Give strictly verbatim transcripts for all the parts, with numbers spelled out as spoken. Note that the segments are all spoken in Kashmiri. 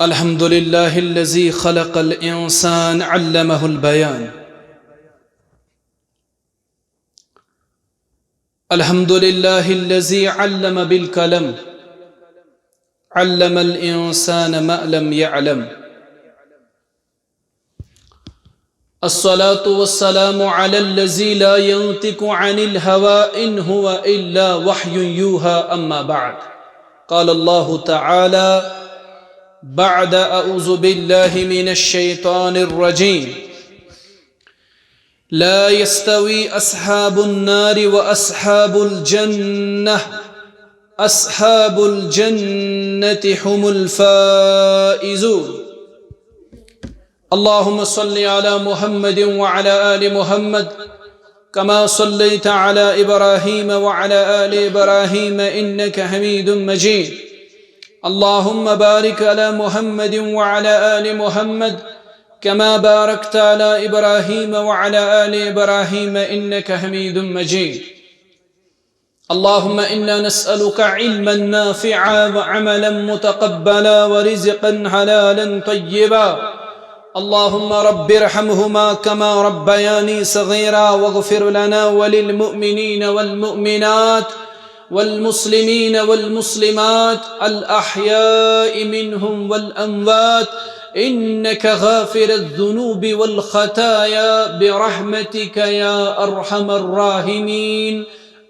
الحمد لله الذي خلق الإنسان علمه البيان. الحمد لله الذي علم بالقلم، علم الإنسان ما لم يعلم. الصلاة والسلام على الذي لا ينطق عن الهوى إن هو إلا وحي يوحى، أما بعد. قال الله تعالى بعد أعوذ بالله من الشيطان الرجيم: لا يستوي أصحاب النار وأصحاب الجنة، أصحاب الجنة هم الفائزون. اللهم صل على محمد وعلى آل محمد كما صليت على إبراهيم وعلى آل إبراهيم إنك حميد مجيد. اللهم بارك على محمد وعلى آل محمد كما باركت على إبراهيم وعلى آل إبراهيم إنك حميد مجيد. اللهم إنا نسألك علما نافعا وعملا متقبلا ورزقا حلالا طيبا. اللهم رب ارحمهما كما ربياني صغيرا، واغفر لنا وللمؤمنين والمؤمنات والمسلمين والمسلمات الأحياء منهم والأموات إنك غافر الذنوب والخطايا برحمتك يا أرحم الراحمين.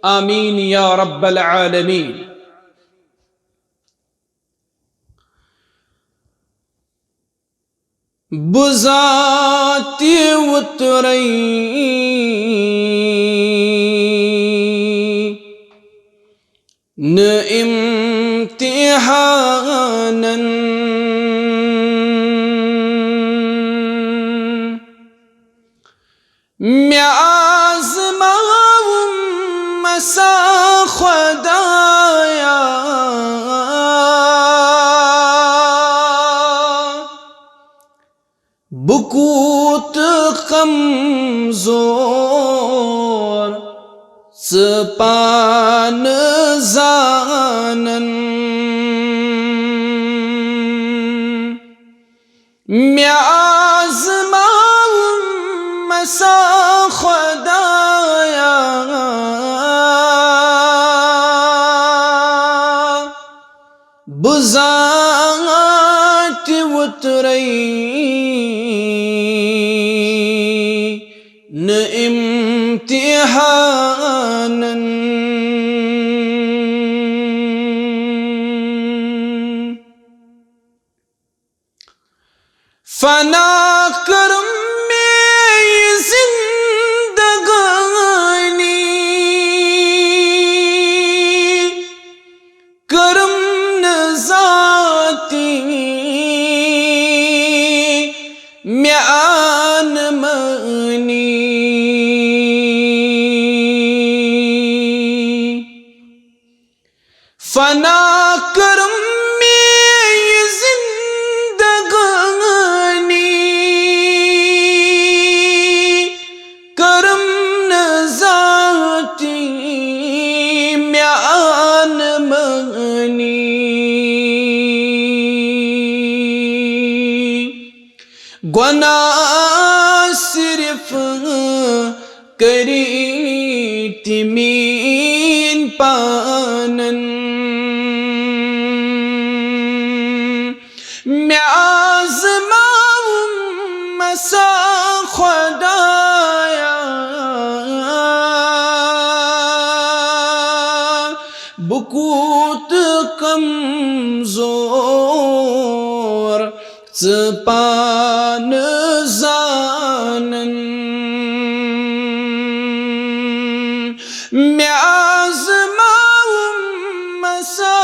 آمين يا رب العالمين. بہٕ زاتہِ وُترَے نہٕ اِمتِحانَن۔ مےٚ آزماوُم مسا خۄدایا، بہٕ کوٗت کمزور ژٕ پانہٕ زانن۔ مےٚ آزماوُم مسا خۄدایا، بہٕ زاتہِ وُترَے نہٕ اِمتِحانَن۔ فنا کٔرٕم مےٚ یہِ زندگٲنی، کٔرٕم نہٕ ذاتی مےٚ آن مٲنی۔ فنا کٔرٕم مےٚ یہِ زندگٲنی، کٔرٕم نہٕ ذاتی مےٚ آن مٲنی۔ گۄناہ صرف کٔرِتھ میٛٲنۍ پانن۔ مےٚ آزماوُم مسا خۄدایا، بہٕ کوٗت کمزور ژٕ پانہٕ زانن۔ مےٚ آزماوُم مسا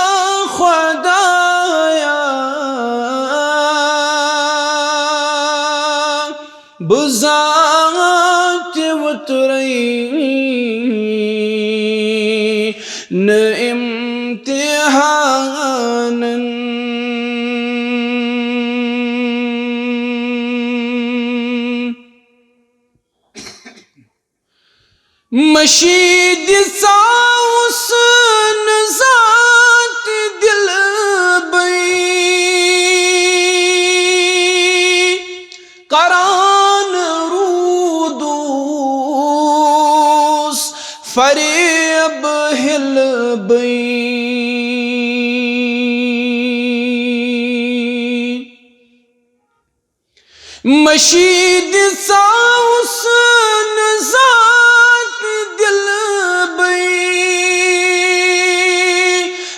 خۄدایا، بہٕ زاتہِ وُترَے نہٕ اِمتِحانَن۔ مٔشیٖد ژاوُس نہٕ ذاتہِ دِلبٕے۔ فریب ہِلہٕ بٕے۔ مٔشیٖد ژاوُس نہٕ ذات دِلہٕ بٕے۔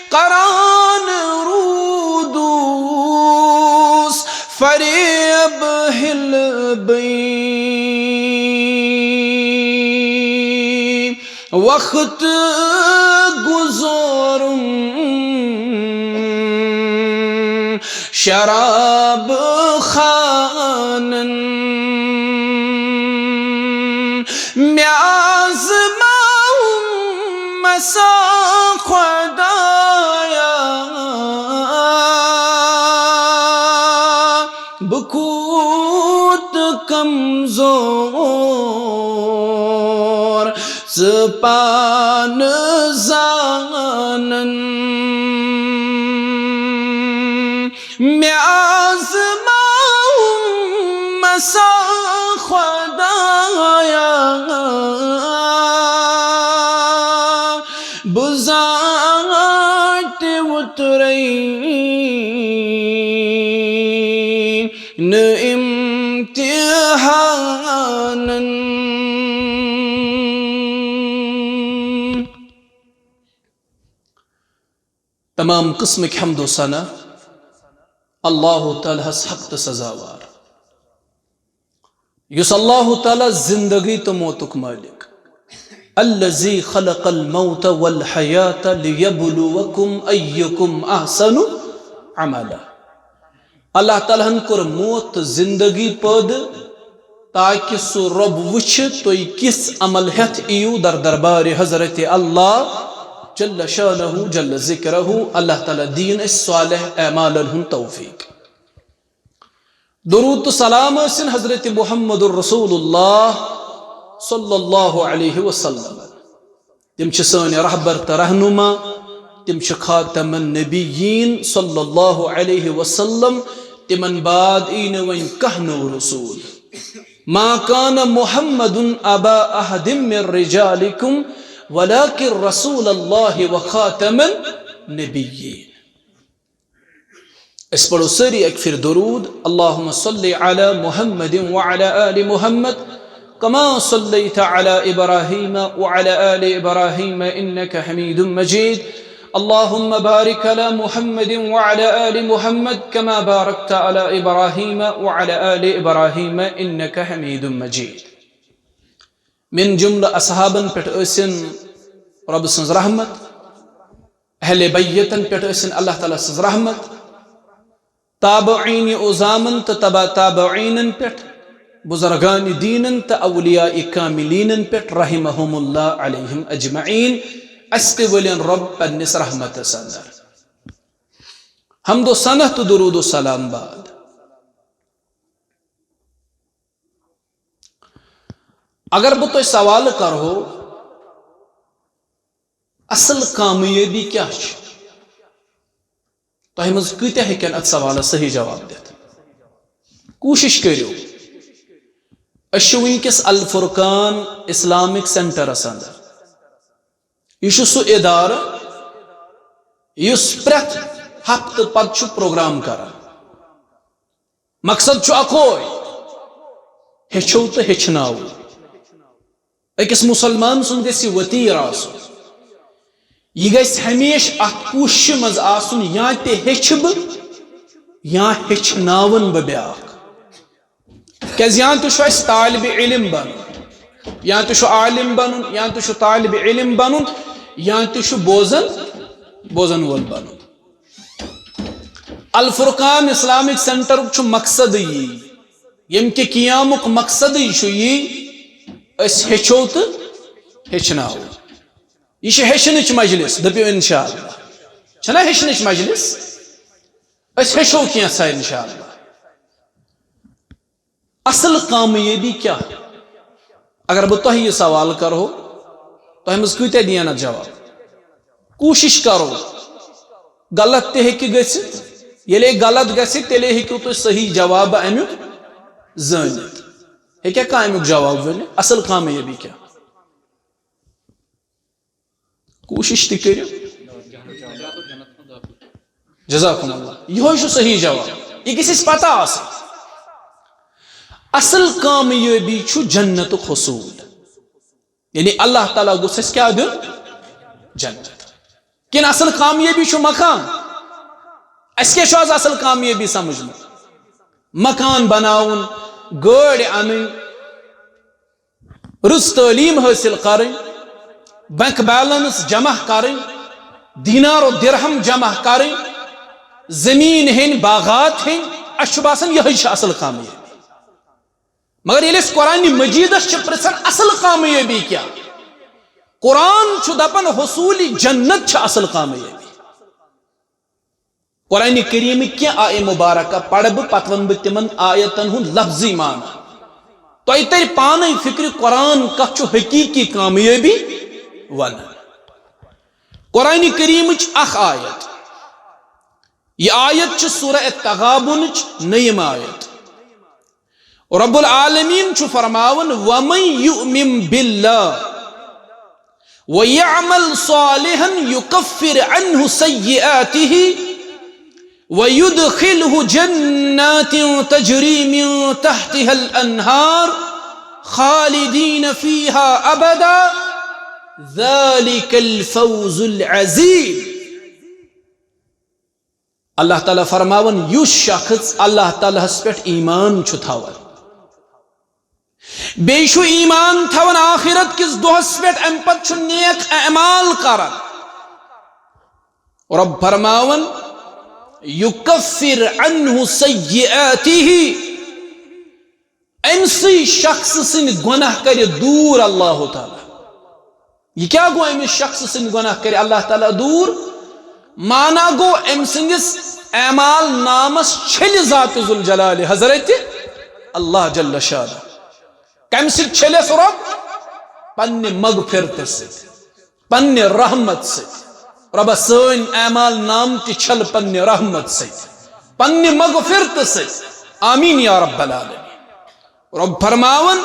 قرآن روٗدُس فریب ہِلہٕ بٕے۔ وقت گُزورُم شراب خانن۔ مےٚ آزماوُم مسا خۄدایا، بہٕ کوٗت کمزور، ژٕ پانہٕ زانن۔ مےٚ آزماوُم مسا خۄدایا، بہٕ زانٛٹہِ وُترے نہٕ امتحانن۔ تمام قسمٕکۍ حمد و ثنا اللہ تعالیٰ ہس حق تہٕ سزاوار، یُس اللہ تعالیٰ زندگی تہٕ موتُک مٲلِک۔ الذی خلق الموت والحیات لیبلوکم ایکم احسن عملا۔ اللہ تعالیٰ ہن کوٚر موت تہٕ زندگی پٲدٕ، تاکہِ سُہ رۄب وٕچھِ تُہۍ کِژھ عمل ہٮ۪تھ یِیِو در دربارِ حضرت اللہ جل شانہ جل ذکرہ۔ اللہ تعالیٰ دِیِن اَسہِ صالح اعمالن ہُنٛد توفیق۔ درود تہٕ سلام ٲسِن حضرت محمد رسول اللہ صلی اللہ علیہ وسلم۔ تِم چھِ سٲنۍ رہبر تہٕ رہنما، تِم چھِ خاتم النبیین صلی اللہ علیہ وسلم۔ تِمن بعد یی نہٕ وۄنۍ کانٛہہ نوٚو رسول۔ ما کان محمد ابا احد من رجالکم ولکن رسول اللہ و خاتم النبیین۔ أسۍ پرو سٲری اکہِ پھِرِ درود، اللہم صل علی محمد وعلی آل محمد کما صلیت علی ابراہیم وعلی آل ابراہیم انک حمید مجید۔ اللہم بارک علی محمد وعلی آل محمد کما بارکت علی ابراہیم وعلی آل ابراہیم انک حمید مجید۔ من جملہ اصحابن پٮ۪ٹھ ٲسِن رۄب سٕنٛز رحمت، اہل بیتن پٮ۪ٹھ ٲسِن اللہ تعالیٰ سٕنٛز رحمت، تابعین عظامن تہٕ تبع تابعینن پٮ۪ٹھ، بزرگان دینن تہٕ اولیاء کاملینن پٮ۪ٹھ رحمہم اللہ علیہم اجمعین۔ اسہِ تہِ ؤلِن رۄب پننِس رحمتس اندر۔ حمد و ثنا تہٕ درود و سلام بعد، اگر بہٕ تۄہہِ سوال کرہو، اصل کامیٲبی کیٛاہ چھِ؟ تۄہہِ منٛز کۭتیٛاہ ہیٚکن اتھ سوالس صحیح جواب دِتھ؟ کوٗشِش کٔرِو۔ أسۍ چھِ وٕنکیٚس الفرقان اسلامک سینٹرس اندر۔ یہِ چھُ سُہ ادارٕ یُس پرٛٮ۪تھ ہفتہٕ پتہٕ چھُ پروگرام کران۔ مقصد چھُ اکوے، ہیٚچھو تہٕ ہیٚچھناوو۔ أکِس مُسلمان سُنٛد گژھِ یہِ وتیٖر آسُن۔ یہِ گژھِ ہمیشہِ اَتھ کوٗششہِ منٛز آسُن، یا تہِ ہیٚچھِ بہٕ، یا ہیٚچھناوَن بہٕ بیٛاکھ۔ کیٛازِ یا تہِ چھُ اَسہِ طالبِ علم بَنُن، یا تہِ چھُ عالم بَنُن، یا تہِ چھُ طالبِ علم بَنُن، یا تہِ چھُ بوزَن، بوزَن وول بَنُن۔ الفرقان اسلامک سینٹرُک چھُ مقصدٕے یی، ییٚمہِ کہِ قیامُک مقصدٕے چھُ یی، أسۍ ہیٚچھو تہٕ ہیٚچھناوو۔ یہِ چھِ ہیٚچھنٕچ مجلس، دٔپِو انشاءاللہ۔ چھَنا ہیٚچھنٕچ مجلس؟ أسۍ ہیٚچھو کینٛژھا انشاءاللہ۔ اصل کامیٲبی کیٛاہ؟ اگر بہٕ تۄہہِ یہِ سوال کرہو، تۄہہِ منٛز کۭتیٛاہ دِین اتھ جواب؟ کوٗشِش کرو، غلط تہِ ہیٚکہِ گٔژھِتھ۔ ییٚلے غلط گژھِ، تیٚلے ہیٚکِو تُہۍ صحیح جواب امیُک زٲنِتھ۔ ہیٚکیٛاہ کانٛہہ امیُک جواب ؤنِتھ؟ اصل کامیٲبی کیٛاہ؟ کوٗشِش تہِ کٔرِو۔ جزاکم اللہ۔ یِہوٚے چھُ صحیح جواب۔ یہِ گژھِ اَسہِ پتہ آسٕنۍ۔ اصل کامیٲبی چھُ جنتُک حصوٗل۔ یعنی اللہ تعالیٰ گوٚژھ اَسہِ کیٛاہ دیُن؟ جنت۔ کِنہٕ اصل کامیٲبی چھُ مکان؟ اَسہِ کیٛاہ چھُ آز اصل کامیٲبی سمجھمُت؟ مکان بناوُن، گٲڑۍ اَنٕنۍ، رٕژ تعلیٖم حٲصِل کَرٕنۍ، بینک بیلنس جمع کَرٕنۍ، دینار و درہم جمع کَرٕنۍ، زٔمیٖن ہیٚنۍ، باغات ہیٚنۍ، اَسہِ چھُ باسان یِہوٚے چھِ اصل کامیٲبی۔ مگر ییٚلہِ أسۍ قرآن مجیدس چھِ پرژھان اصل کامیٲبی کیٛاہ، قرآن چھُ دپان حصوٗلِ جنت چھِ اصل کامیٲبی۔ قرآن کریمٕکۍ کینٛہہ آیہِ مبارکہ پرٕ بہٕ، پتہٕ ونہٕ بہٕ تِمن آیتن ہُنٛد لفظی معنی۔ تۄہہِ ترِ پانے فکرِ قرآن کتھ چھُ حقیقی کامیٲبی ونان۔ قرآن کریمٕچ اکھ آیت، یہِ آیت چھِ سورہ تغابنٕچ نٔیِم آیت۔ رب العالمین چھُ فرماوان، "ومن یؤمن باللہ ویعمل صالحا یکفر عنہ سیئاتہ ویدخلہ جنات تجری من تحتها الانہار خالدین فیہا ابدا ذالک الفوز العظیم۔" اللہ تعالیٰ فرماوان، یُس شخص اللہ تعالیٰ ہس پٮ۪ٹھ ایمان چھُ تھاوان، بیٚیہِ چھُ ایمان تھاوان آخرت کِس دۄہس پٮ۪ٹھ، امہِ پتہٕ چھُ نیک اعمال کران، رب فرماوان، یکفر عنہ سیئاتہ، أمۍ سٕے شخص سٕنٛدۍ گۄناہ کرِ دوٗر اللہ تعالیٰ۔ یہِ کیٛاہ گوٚو أمِس شخص سٕنٛدۍ گۄناہ کرِ اللہ تعالیٰ دوٗر؟ معنی گوٚو أمۍ سٕنٛدِس اعمال نامس چھلہِ ذات ذوالجلال حضرت اللہ جل شانہ۔ کمہِ سۭتۍ چھلٮ۪س رۄب؟ پننہِ مغفرتہٕ سۭتۍ، پننہِ رحمت سۭتۍ۔ رۄبہ سٲنۍ اعمال نام تہِ چھل پننہِ رحمت سۭتۍ، پننہِ مغفرتہٕ سۭتۍ۔ آمین یا رب العالمین۔ رۄب فرماوان،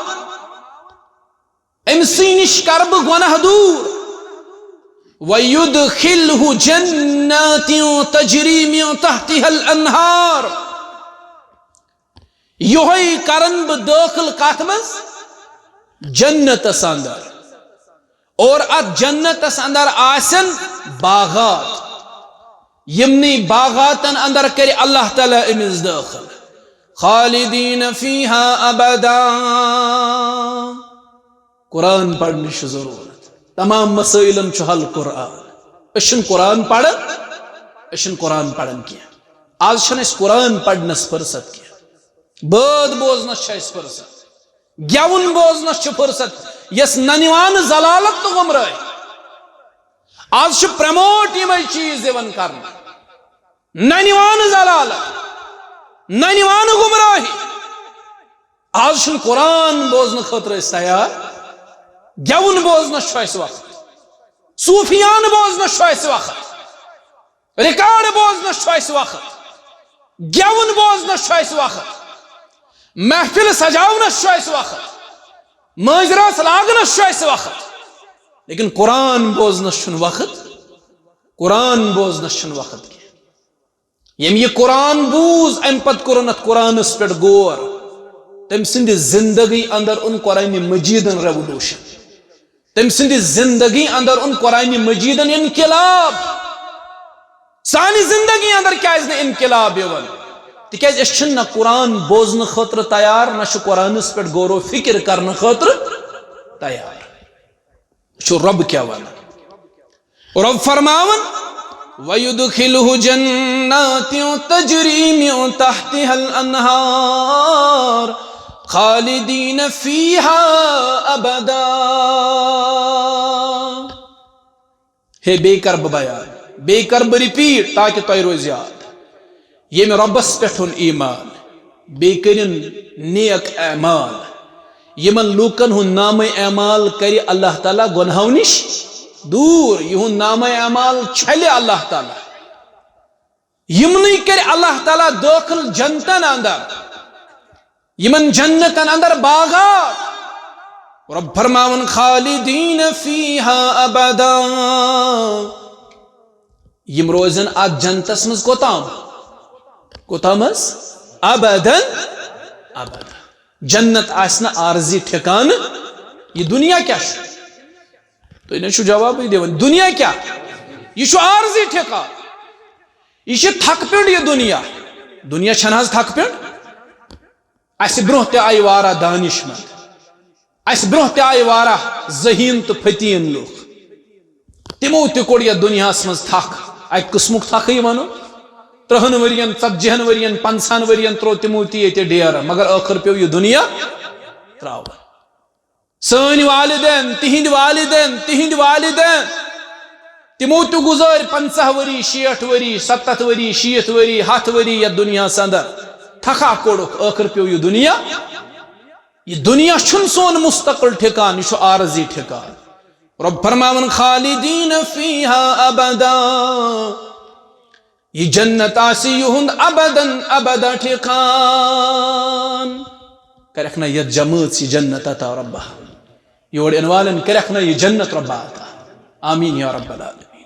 أمۍ سٕے نِش کَرٕ بہٕ گۄناہ دوٗر۔ وَيُدْخِلْهُ جَنَّاتٍ تَجْرِي مِن تَحْتِهَا الْأَنْهَارُ۔ یِہوٚے کَرَن بہٕ دٲخل کَتھ منٛز؟ جنتَس اندر۔ اور اَتھ جنتَس اندر آسن باغات۔ یِمنٕے باغاتن اندر کرِ اللہ تعالیٰ أمِس دٲخل۔ خالدین فیہا ابدا۔ قرآن پرنٕچ چھِ ضروٗرت۔ تمام مسٲیلن چھُ حل قرآن۔ أسۍ چھِنہٕ قرآن پران، أسۍ چھِنہٕ قرآن پران کینٛہہ۔ آز چھَنہٕ اَسہِ قرآن پرنس فرصت کینٛہہ۔ بٲتھ بوزنس چھِ اَسہِ فرصت۔ گٮ۪وُن بوزنس چھِ فرصت۔ یۄس ننہِ وانہٕ ضلالت تہٕ گمرٲہی۔ آز چھِ پرموٹ یِمے چیٖز یِوان کرنہٕ۔ ننہِ وانہٕ ضلالت، ننہِ وانہٕ گمراہی۔ آز چھُنہٕ قرآن بوزنہٕ خٲطرٕ أسۍ تیار۔ گٮ۪وُن بوزنس چھُ اَسہِ وقت، صوفیانہٕ بوزنس چھُ اَسہِ وقت، ریکارڈ بوزنس چھُ اَسہِ وقت، گٮ۪وُن بوزنس چھُ اَسہِ وقت، محفل سجاونس چھُ اَسہِ وقت، مٲنٛزِ رٲژ لاگنس چھُ اَسہِ وقت، لیکن قرآن بوزنس چھُنہٕ وقت۔ قرآن بوزنس چھُنہٕ وقت کینٛہہ۔ ییٚمۍ یہِ قرآن بوٗز، اَمہِ پتہٕ کوٚرُن اَتھ قرآنس پٮ۪ٹھ غور، تٔمۍ سٕنٛدِ زندگی اندر اوٚن قرآنِ مجیدن ریولوشن۔ تٔمۍ سٕنٛدِ زندگی اندر اوٚن قرآنِ مجیدن انقلاب۔ سانہِ زندگی اندر کیازِ نہٕ انقلاب یِوان؟ تِکیازِ أسۍ چھِنہٕ نہ قرآن بوزنہٕ خٲطرٕ تیار، نہ چھِ قرآنس پٮ۪ٹھ غور و فکر کرنہٕ خٲطرٕ تیار۔ وٕچھِو رۄب کیٛاہ وَنان۔ رۄب فرماوان، وَيُدْخِلْهُ جَنَّاتٍ تَجْرِي مِن تَحْتِهَا الْأَنْهَارُ خَالِدِينَ فِيهَا أَبَدًا۔ ہے، بیٚیہِ کَرٕ بہٕ بیان، بیٚیہِ کَرٕ بہٕ رِپیٖٹ، تاکہِ تۄہہِ روزِ یاد۔ ییٚمہِ رۄبَس پٮ۪ٹھ اوٚن ایمان، بیٚیہِ کٔرِن نیک اعمال، یِمن لوٗکن ہُنٛد نامہ اعمال کرِ اللہ تعالیٰ گۄنہو نِش دوٗر، یِہُنٛد نامہ اعمال چھلہِ اللہ تعالیٰ۔ یِمنٕے کرِ اللہ تعالیٰ دٲخل جنتن اندر، یِمن جنتن اندر باغات، رۄب فرماوان، خالدین فیہا ابدا۔ یِم روزن اتھ جنتس منٛز کوتام؟ کوتام حظ؟ ابدا۔ ابدا۔ جنت آسہِ نہٕ عارضی ٹھکانہٕ۔ یہِ دُنیا کیٛاہ چھُ؟ تُہۍ نہ چھِو جوابٕے دِوان۔ دُنیا کیٛاہ؟ یہِ چھُ عارضی ٹھکانہٕ۔ یہِ چھِ تھکہٕ پِنٛڈ یہِ دُنیا۔ دُنیا چھَنہٕ حظ تھکہٕ پِنٛڈ؟ اَسہِ برٛونٛہہ تہِ آیہِ واریاہ دانشمند، اَسہِ برٛونٛہہ تہِ آیہِ واریاہ ذہین تہٕ فتین لُکھ۔ تِمو تہِ کوٚڑ یَتھ دُنیاہَس منٛز تھکھ، اَکہِ قٕسمُک تھکھٕے وَنو۔ ترٛہَن ؤرین، ژتجِہن ؤرین، پنٛژاہن ؤرین ترٛوو تِمو تہِ ییٚتہِ ڈیرٕ، مگر ٲخٕر پیوٚو یہِ دُنیا ترٛاوُن۔ سٲنۍ والدین، تِہِنٛدۍ والدین، تِہِنٛدۍ والدین، تِمو تہِ گُزٲرۍ پنٛژاہ ؤری، شیٹھ ؤری، ستتھ ؤری، شیٖتھ ؤری، ہتھ ؤری یَتھ دُنیاہَس اندر۔ تھکھا کوٚڑُکھ، ٲخٕر پیوٚو یہِ دُنیا۔ یہِ دُنیا چھُنہٕ سون مستقل ٹھکان، یہِ چھُ عارضی ٹھکان۔ رۄب فرماوان، خالدین فیہا ابدا۔ یہِ جنت آسہِ یِہُنٛد ابداً ابدا ٹھکان۔ کرکھ نہ یتھ جمٲژ یہِ جنت عطا رۄبا۔ یور یِنہٕ والٮ۪ن کرکھ نہ یہِ جنت رۄبا عطا۔ آمین یا رب العالمین۔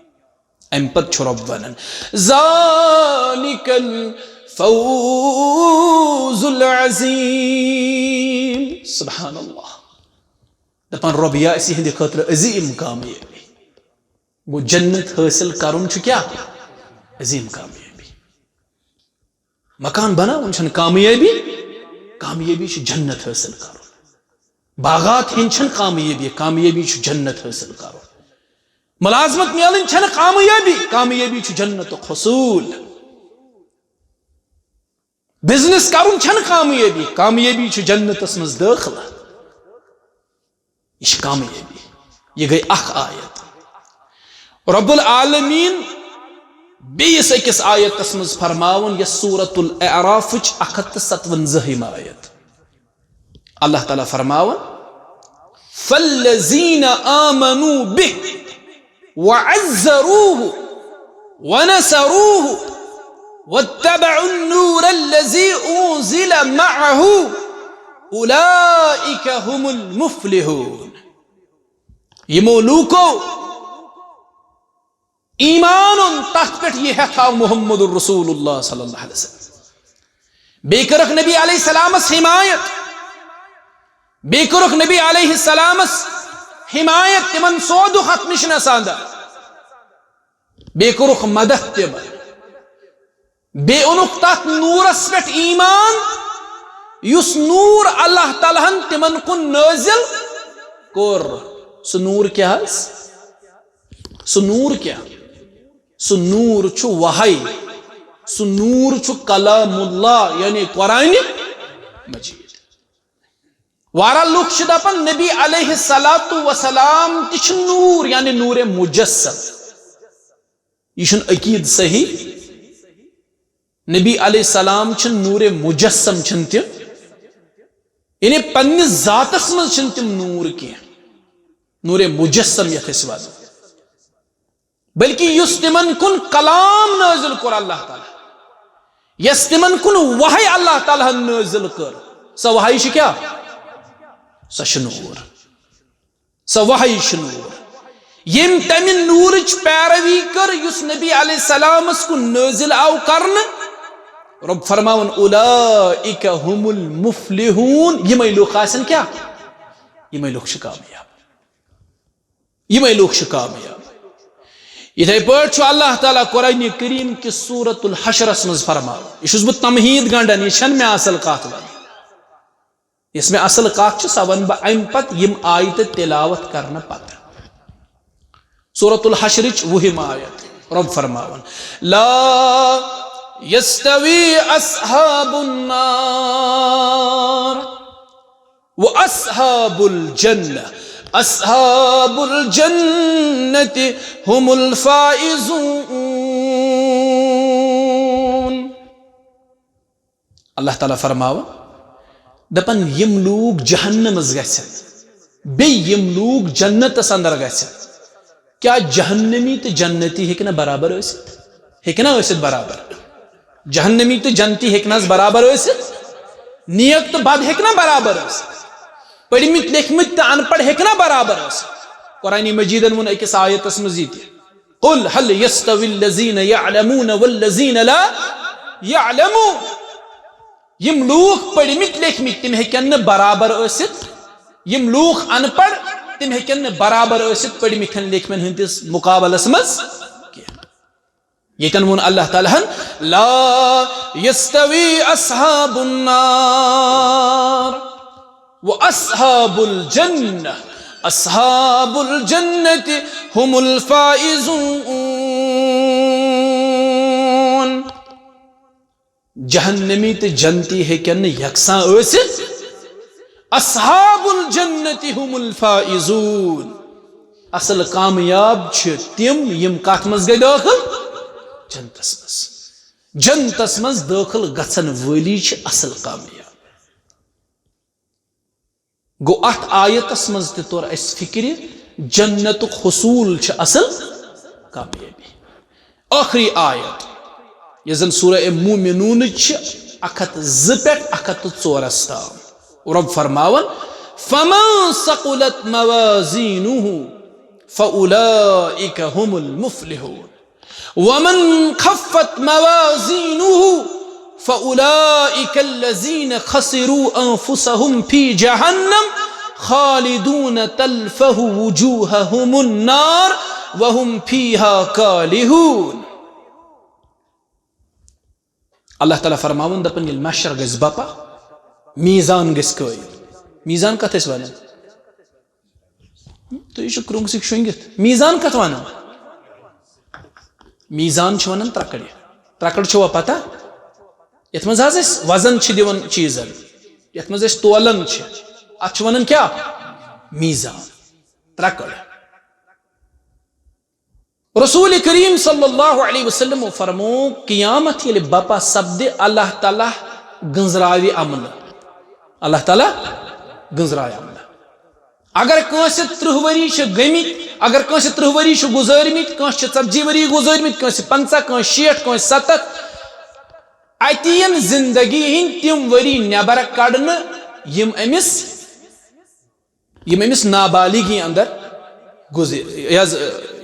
امہِ پتہٕ چھُ رۄب ونان، ذالک الفوز العظیم۔ سبحان اللہ۔ دپان رۄب، یہِ آسہِ یِہنٛدِ خٲطرٕ عظیٖم کامیٲبی۔ گوٚو، جنت حٲصِل کرُن چھُ کیٛاہ؟ عظیٖم کامیٲبی۔ مکان بناوُن چھَنہٕ کامیٲبی، کامیٲبی چھِ جنت حٲصِل کرُن۔ باغات ہیٚنۍ چھَنہٕ کامیٲبی، کامیٲبی چھُ جنت حٲصِل کرُن۔ ملازمت میلٕنۍ چھَنہٕ کامیٲبی، کامیٲبی چھُ جنتُک حصوٗل۔ بزنس کرُن چھَنہٕ کامیٲبی، کامیٲبی چھُ جنتس منٛز دٲخلہٕ۔ یہِ چھِ کامیٲبی۔ یہِ گٔے اکھ آیت۔ رب العالمین بیٚیِس أکِس آیتس منٛز فرماوُن، یۄس سورۃ الاعرافٕچ اکھ ہتھ تہٕ ستوَنزٲہِم آیت۔ اللہ تعالیٰ فرماوُن، فالذین آمنوا بہ وعزروه ونصروه واتبعوا النور الذي أنزل معه أولئك هم المفلحون۔ یِمو لوٗکو ایمان اوٚن تتھ پٮ۪ٹھ، یہِ ہٮ۪تھ آو محمد رسول اللہ صلی اللہ علیہ وسلم۔ بیٚیہِ کٔرٕکھ نبی علیہ السلامس حمایت، بیٚیہِ کٔرٕکھ نبی علیہ السلامس حمایت، تِمن سودُکھ اتھ مِشنس اندر، بیٚیہِ کوٚرُکھ مدد تِمن، بیٚیہِ اوٚنُکھ تتھ نوٗرس پٮ۪ٹھ ایمان، یُس نوٗر اللہ تعالیٰ ہن تِمن کُن نٲزِل کوٚر۔ سُہ نوٗر کیٛاہ حظ؟ سُہ نوٗر کیٛاہ؟ سُہ نوٗر چھُ وحی، سُہ نوٗر چھُ کلام اللہ، یعنی قرآن مجید۔ واریاہ لُکھ چھِ دَپان نبی علیہ الصلوۃ والسلام تہِ چھِ نوٗر، یعنی نوٗرِ مجسم۔ یہِ چھُنہٕ عقیٖدٕ صحیح۔ نبی علیہ السلام چھِنہٕ نوٗرِ مجسم، چھِنہٕ تِم، یعنی پننِس ذاتس منٛز چھِنہٕ تِم نوٗر کینٛہہ، نوٗرِ مجسم یتھ أسۍ وَنو۔ بلکہ یُس تِمن کُن کلام نٲزِل کوٚر اللہ تعالیٰ، یۄس تِمن کُن وحی اللہ تعالیٰ ہن نٲزِل کٔر، سۄ وحی چھِ کیٛاہ؟ سۄ چھِ نوٗر۔ سۄ وحی چھِ نوٗر۔ ییٚمۍ تَمہِ نوٗرٕچ پیروی کٔر یُس نبی علیہ السلامس کُن نٲزِل آو کرنہٕ، رۄب فرماوان، اولئک هم المفلحون، یِمے لُکھ آسن کیٛاہ؟ یِمے لُکھ چھِ کامیاب۔ یِمے لُکھ چھِ کامیاب۔ یِتھے پٲٹھۍ چھُ اللہ تعالیٰ قرآن کریم کِس سورۃ الحشرس منٛز فرماوان، یہِ چھُس بہٕ تمہیٖد گنڈان، یہِ چھَنہٕ مےٚ اصل کتھ ونٕنۍ۔ یۄس مےٚ اصل کتھ چھِ، سۄ ونہٕ بہٕ امہِ پتہٕ، یِم آیتہٕ تلاوت کرنہٕ پتہٕ۔ سورۃ الحشرٕچ وُہِم آیت، رۄب فرماوان، لا یستوی اصحاب النار و اصحاب الجنہ، اصحاب الجنۃ هم الفائزون۔ اللہ تعالیٰ فرماوان، دپان، یِم لوٗکھ جہنمس گژھن، بیٚیہِ یِم لوٗکھ جنتس اندر گژھن، کیٛاہ جہنمی تہٕ جنتی ہیٚکہِ نہ برابر ٲسِتھ؟ ہیٚکہِ نہ ٲسِتھ برابر؟ جہنمی تہٕ جنتی ہیٚکہِ نہ حظ برابر ٲسِتھ؟ نیک تہٕ بد ہیٚکہِ نہ برابر ٲسِتھ؟ پٔرمٕتۍ لیکھمٕتۍ تہٕ ان پڑھ ہیٚکہِ نا برابر ٲسِتھ؟ قرآن مجیدن ووٚن أکِس آیتس منٛز یہِ تہِ، "قل هل يستوي الذين يعلمون والذين لا يعلمون۔" یِم لوٗکھ پٔرمٕتۍ لیکھمٕتۍ، تِم ہیٚکن نہٕ برابر ٲسِتھ۔ یِم لوٗکھ ان پڑھ، تِم ہیٚکن نہٕ برابر ٲسِتھ پٔرمٕتٮ۪ن لیکھمٮ۪ن ہٕنٛدِس مُقابلس منٛز کینٛہہ۔ ییٚتٮ۪ن ووٚن اللہ تعالیٰ ہن، "لا يستوي أصحاب النار وأصحاب الجنة، أصحاب الجنة هم الفائزون۔" جہنمی تہٕ جنتی ہیٚکن نہٕ یکساں ٲسِتھ۔ اصحاب الجنت هم الفائزون۔ اصل کامیاب چھِ تِم، یِم کتھ منٛز گٔے دٲخل؟ جنتس منٛز۔ جنتس منٛز دٲخل گژھن وٲلی چھِ اصل کامیاب۔ گوٚو، اتھ آیتس منٛز تہِ توٚر اسہِ فکرِ، جنتُک حصول چھِ اصل کامیٲبی۔ ٲخری آیت، یۄس زن سورہ مومنون چھِ، اکھ ہتھ زٕ پٮ۪ٹھ اکھ ہتھ تہٕ ژورس تام۔ رۄب فرماوان، "فمن ثقلت موازینہ فاولئک هم المفلحون۔" ومن خفت موازینہ فاولئک الذین خسروا انفسهم فی جہنم خالدون تلفح وجوہہم النار وهم فیہا کالہون۔ اللہ تعالیٰ فرماوان، دپان، ییٚلہِ محشر گژھِ بپا، میزان گژھِ قٲیِم۔ میزان کتھ ٲسۍ ونان؟ تُہۍ چھِو کرٛونٛگہٕ سۭتۍ شۄنٛگِتھ۔ میٖزان کَتھ وَنان؟ میٖزان چھِ وَنان ترٛکَڑِ۔ ترٛکَڑ چھُوا پَتہ؟ یَتھ منٛز حظ أسۍ وَزَن چھِ دِوان چیٖزَن، یَتھ منٛز أسۍ تولان چھِ، اَتھ چھِ وَنان کیٛاہ؟ میٖزان۔ ترٛکَڑ۔ رسول کریم صلی اللہ علیہ وسلم فرمو، قیامت ییٚلہِ بپا سپدِ، اللہ تعالیٰ گٔنزراوِ عملہٕ۔ اللہ تعالیٰ گٔنزراوِ عملہٕ۔ اگر کٲنٛسہِ ترٕٛہ ؤری چھِ گٔمٕتۍ، اگر کٲنٛسہِ ترٕٛہ ؤری چھِ گُزٲرمٕتۍ، کٲنٛسہِ چھِ ژتجی ؤری گُزٲرمٕتۍ، کٲنٛسہِ پنٛژاہ، کٲنٛسہِ شیٹھ، کٲنٛسہِ ستتھ، اَتہِ یِن زندگی ہٕنٛدۍ تِم ؤری نٮ۪بر کڑنہٕ، یِم أمِس یِم أمِس نابالغی اندر گُزرے، یہِ حظ،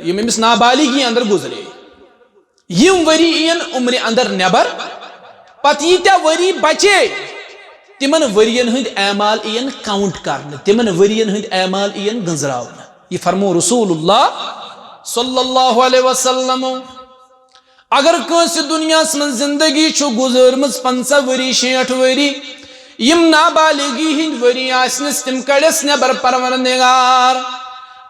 یِم أمِس نابالغی اندر گُزرے۔ یِم ؤری یِن عمرِ اندر نٮ۪بر، پتہٕ ییٖتیٛاہ ؤری بچے، تِمن ؤرین ہٕنٛدۍ اعمال یِن count کرنہٕ، تِمن ؤرین ہٕنٛدۍ اعمال یِن گٔنزراونہٕ۔ یہِ فرمو رسول اللہ صلی اللہ علیہ وسلم۔ اگر کٲنٛسہِ دُنیاہَس منٛز زِندگی چھُ گُزٲرمٕژ پنٛژاہ ؤری، شیٹھ ؤری، یِم نابالغی ہٕنٛدۍ ؤری آسنَس، تِم کڑٮ۪س نٮ۪بر پروردگار۔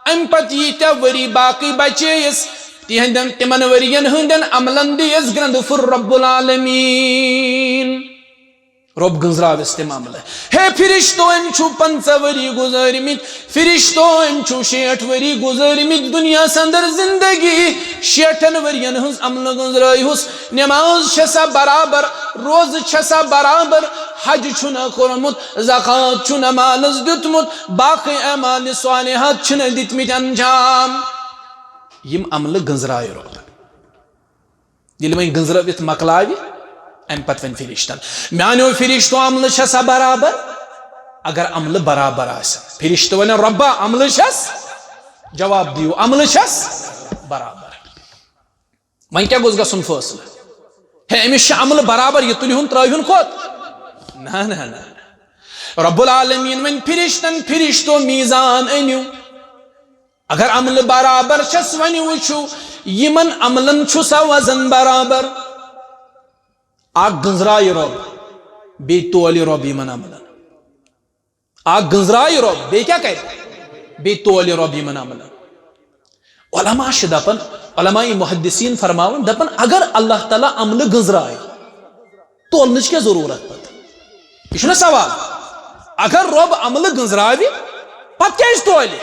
اَمہِ پتہٕ ییٖتیٛاہ ؤری باقٕے بچییَس، تِہنٛدٮ۪ن، تِمن ؤرین ہٕنٛدٮ۪ن عملن دِیَس گرٛنٛدٕ پھُر رب العالمین۔ رۄب گٔنزراوٮ۪س تِم عملہٕ۔ ہے فرشتو، أمۍ چھُ پنٛژاہ ؤری گُزٲرمٕتۍ، فرشتو، أمۍ چھُ شیٹھ ؤری گُزٲرمٕتۍ دُنیاہَس اندر زندگی، شیٹھن ؤرین ہٕنٛز عملہٕ گٔنزرٲیہُس۔ نماز چھےٚ سا برابر، روزٕ چھےٚ سا برابر، حج چھُنہ کوٚرمُت، زکوٰۃ چھُنہ مالَس دیُتمُت، باقٕے اعمال صالحات چھِنہ دِتمٕتۍ انجام۔ یِم عملہٕ گٔنزرایہِ رۄب۔ ییٚلہِ وۄنۍ گٔنزرٲوِتھ مۄکلاوِ، اَمہِ پتہٕ وَنہِ فرشتن، "میٛانیو فرشتو، عملہٕ چھےٚ سا برابر؟" اگر عملہٕ برابر آسن، فرشتہٕ وَنن، "رۄبا، عملہٕ چھَس؟" جواب دِیِو، "عملہٕ چھَس برابر۔" وۄنۍ کیٛاہ گوٚژھ گژھُن فٲصلہٕ؟ ہے، أمِس چھِ عملہٕ برابر، یہِ تُلہِ ہُن ترٛٲوِ ہُن کوٚت؟ نہ، نہ، نہ۔ رب العالمین وَنہِ فرشتن، "فرشتو، میٖزان أنِو۔" اگر عملہٕ برابر چھس، وۄنۍ وٕچھِو، یِمن عملن چھُ سا وزن برابر؟ اکھ گٔنزرایہِ رۄب، بیٚیہِ تولہِ رۄب یِمن عملن۔ اکھ گٔنزرایہِ رۄب، بیٚیہِ کیٛاہ کرِ؟ بیٚیہِ تولہِ رۄب یِمن عملن۔ علماء چھِ دپان، علماء محدثین فرماوان، دپان، اگر اللہ تعالیٰ عملہٕ گٔنزرایہِ، تولنٕچ کیٛاہ ضروٗرت پتہٕ؟ یہِ چھُنہ سوال۔ اگر رۄب عملہٕ گٔنزراوِ، پتہٕ کیٛازِ تولہِ؟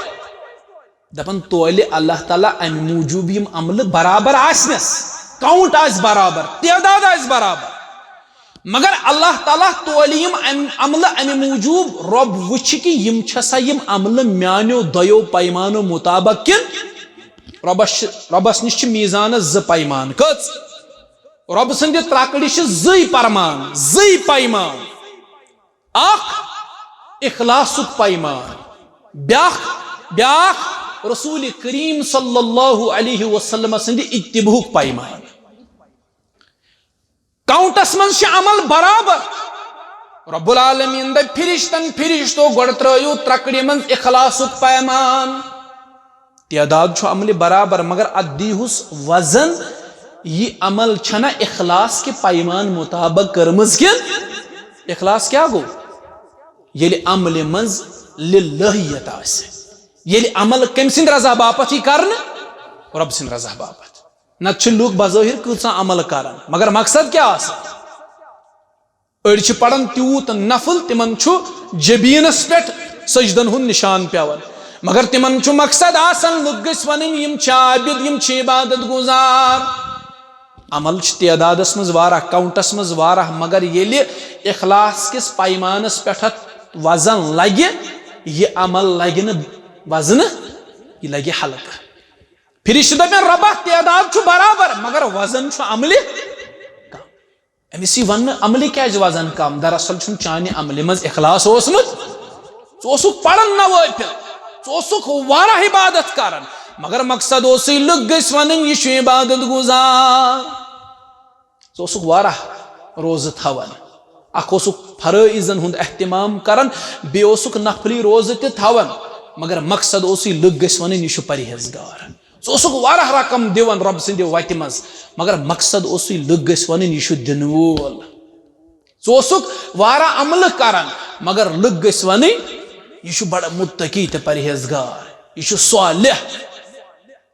دپان، تولہِ اللہ تعالیٰ امہِ موٗجوٗب، یِم عملہٕ برابر آسنس، count آسہِ برابر، تعداد آسہِ برابر۔ مگر اللہ تعالیٰ تولہِ یِم امہِ عملہٕ امہِ موٗجوٗب، رۄب وٕچھِ کہِ یِم چھا سا یِم عملہٕ میانیو دۄیو پیمانو مطابق کِنہٕ رۄبس چھِ، رۄبس نِش چھِ میٖزانس زٕ پیمان۔ کٔژ؟ رۄب سٕنٛدِ ترٛکڑِ چھِ زٕے پرمان، زٕے پیمان۔ اکھ، اخلاصُک پیمان، بیاکھ، بیاکھ رسول کریم صلی اللہ علیہ وسلم سٕنٛدِ اتباعُک پیمان۔ کاؤنٹس منٛز چھِ عمل برابر۔ رب العالمین دپہِ فرشتن، فرشتو، گۄڈٕ ترٲیِو ترکڑِ منٛز اخلاصُک پیمان۔ تعداد چھُ عملہِ برابر، مگر اتھ دیٖہُس وزن، یہِ عمل چھنہ اخلاص کہِ پیمان مطابق کٔرمٕژ کِنہٕ؟ اخلاص کیٛاہ گوٚو؟ ییٚلہِ عملہِ منٛز للہیت آسہِ، ییٚلہِ عمل کٔمۍ سٕنٛدِ رضا باپتھ یی کرنہٕ؟ رب سٕنٛدِ رضا باپتھ۔ نتہٕ چھِ لوٗکھ بظٲہِر کۭژاہ عمل کران، مگر مقصد کیٛاہ آسان؟ أڑۍ چھِ پران تیوٗت نفل، تِمن چھُ جبیٖنس پٮ۪ٹھ سجدن ہُنٛد نشان پٮ۪وان، مگر تِمن چھُ مقصد آسان، لُکھ گٔژھۍ ونٕنۍ، یِم چھِ عابد، یِم چھِ عبادت گُزار۔ عمل چھِ تعدادس منٛز واریاہ، کاؤنٹس منٛز واریاہ، مگر ییٚلہِ اخلاص کِس پیمانس پٮ۪ٹھ اتھ وزن لگہِ، یہِ عمل لگہِ نہٕ وزنہٕ، یہِ لگہِ ہلکہٕ۔ فرشتہٕ دپن، ربا، تعداد چھُ برابر، مگر وزن چھُ عملہِ کم۔ أمِس یی وننہٕ، عملہِ کیازِ وزن کم؟ دراصل چھُنہٕ چانہِ عملہِ منٛز اخلاص اوسمُت۔ ژٕ اوسُکھ پران نوٲفِل، ژٕ اوسُکھ واریاہ عبادت کران، مگر مقصد اوسُے لُکھ گٔژھۍ ونٕنۍ، یہِ چھُ عبادت گُزار۔ ژٕ اوسُکھ واریاہ روزٕ تھاوان، اکھ اوسُکھ فرٲیضن ہُنٛد اہتمام کران، بیٚیہِ اوسُکھ نفلی روزٕ تہِ تھاوان، مگر مقصد اوسُے لُکھ گٔژھۍ ونٕنۍ، یہِ چھُ پرہیزگار۔ ژٕ اوسُکھ واریاہ رقم دِوان رۄب سٕنٛدِ وتہِ منٛز، مگر مقصد اوسُے لُکھ گٔژھۍ ونٕنۍ، یہِ چھُ دِنہٕ وول۔ ژٕ اوسُکھ واریاہ عملہٕ کران، مگر لُکھ گٔژھۍ ونٕنۍ، یہِ چھُ بڑٕ مُتقی تہٕ پرہیزگار، یہِ چھُ صالح،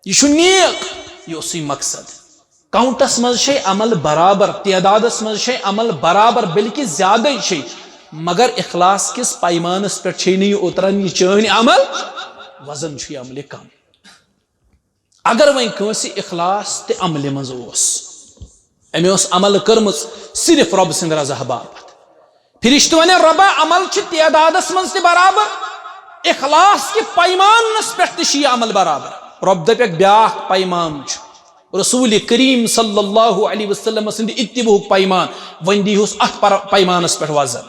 یہِ چھُ نیک۔ یہِ اوسُے مقصد۔ کاؤنٹس منٛز چھے عمل برابر، تعدادس منٛز چھے عمل برابر، بلکہِ زیادے چھے، مگر اخلاص کِس پیمانس پٮ۪ٹھ چھے نہٕ یہِ اوتران، یہِ چٲنۍ عمل، وزن چھُ یہِ عملہِ کم۔ اگر وۄنۍ کٲنٛسہِ اخلاص تہِ عملہِ منٛز اوس، أمۍ اوس عمل کٔرمٕژ صرف رۄب سٕنٛدِ رضا باپتھ، فرشتہٕ ونن، رۄبا، عمل چھِ تعدادس منٛز تہِ برابر، اخلاص کہِ پیمانس پٮ۪ٹھ تہِ چھِ یہِ عمل برابر۔ رۄب دپٮ۪کھ، بیاکھ پیمان چھُ رسول کریم صلی اللہ علیہ وسلم سٕنٛدِ اتباعُک پیمان، وۄنۍ دیٖہُس اتھ پر-، پیمانس پٮ۪ٹھ وزن۔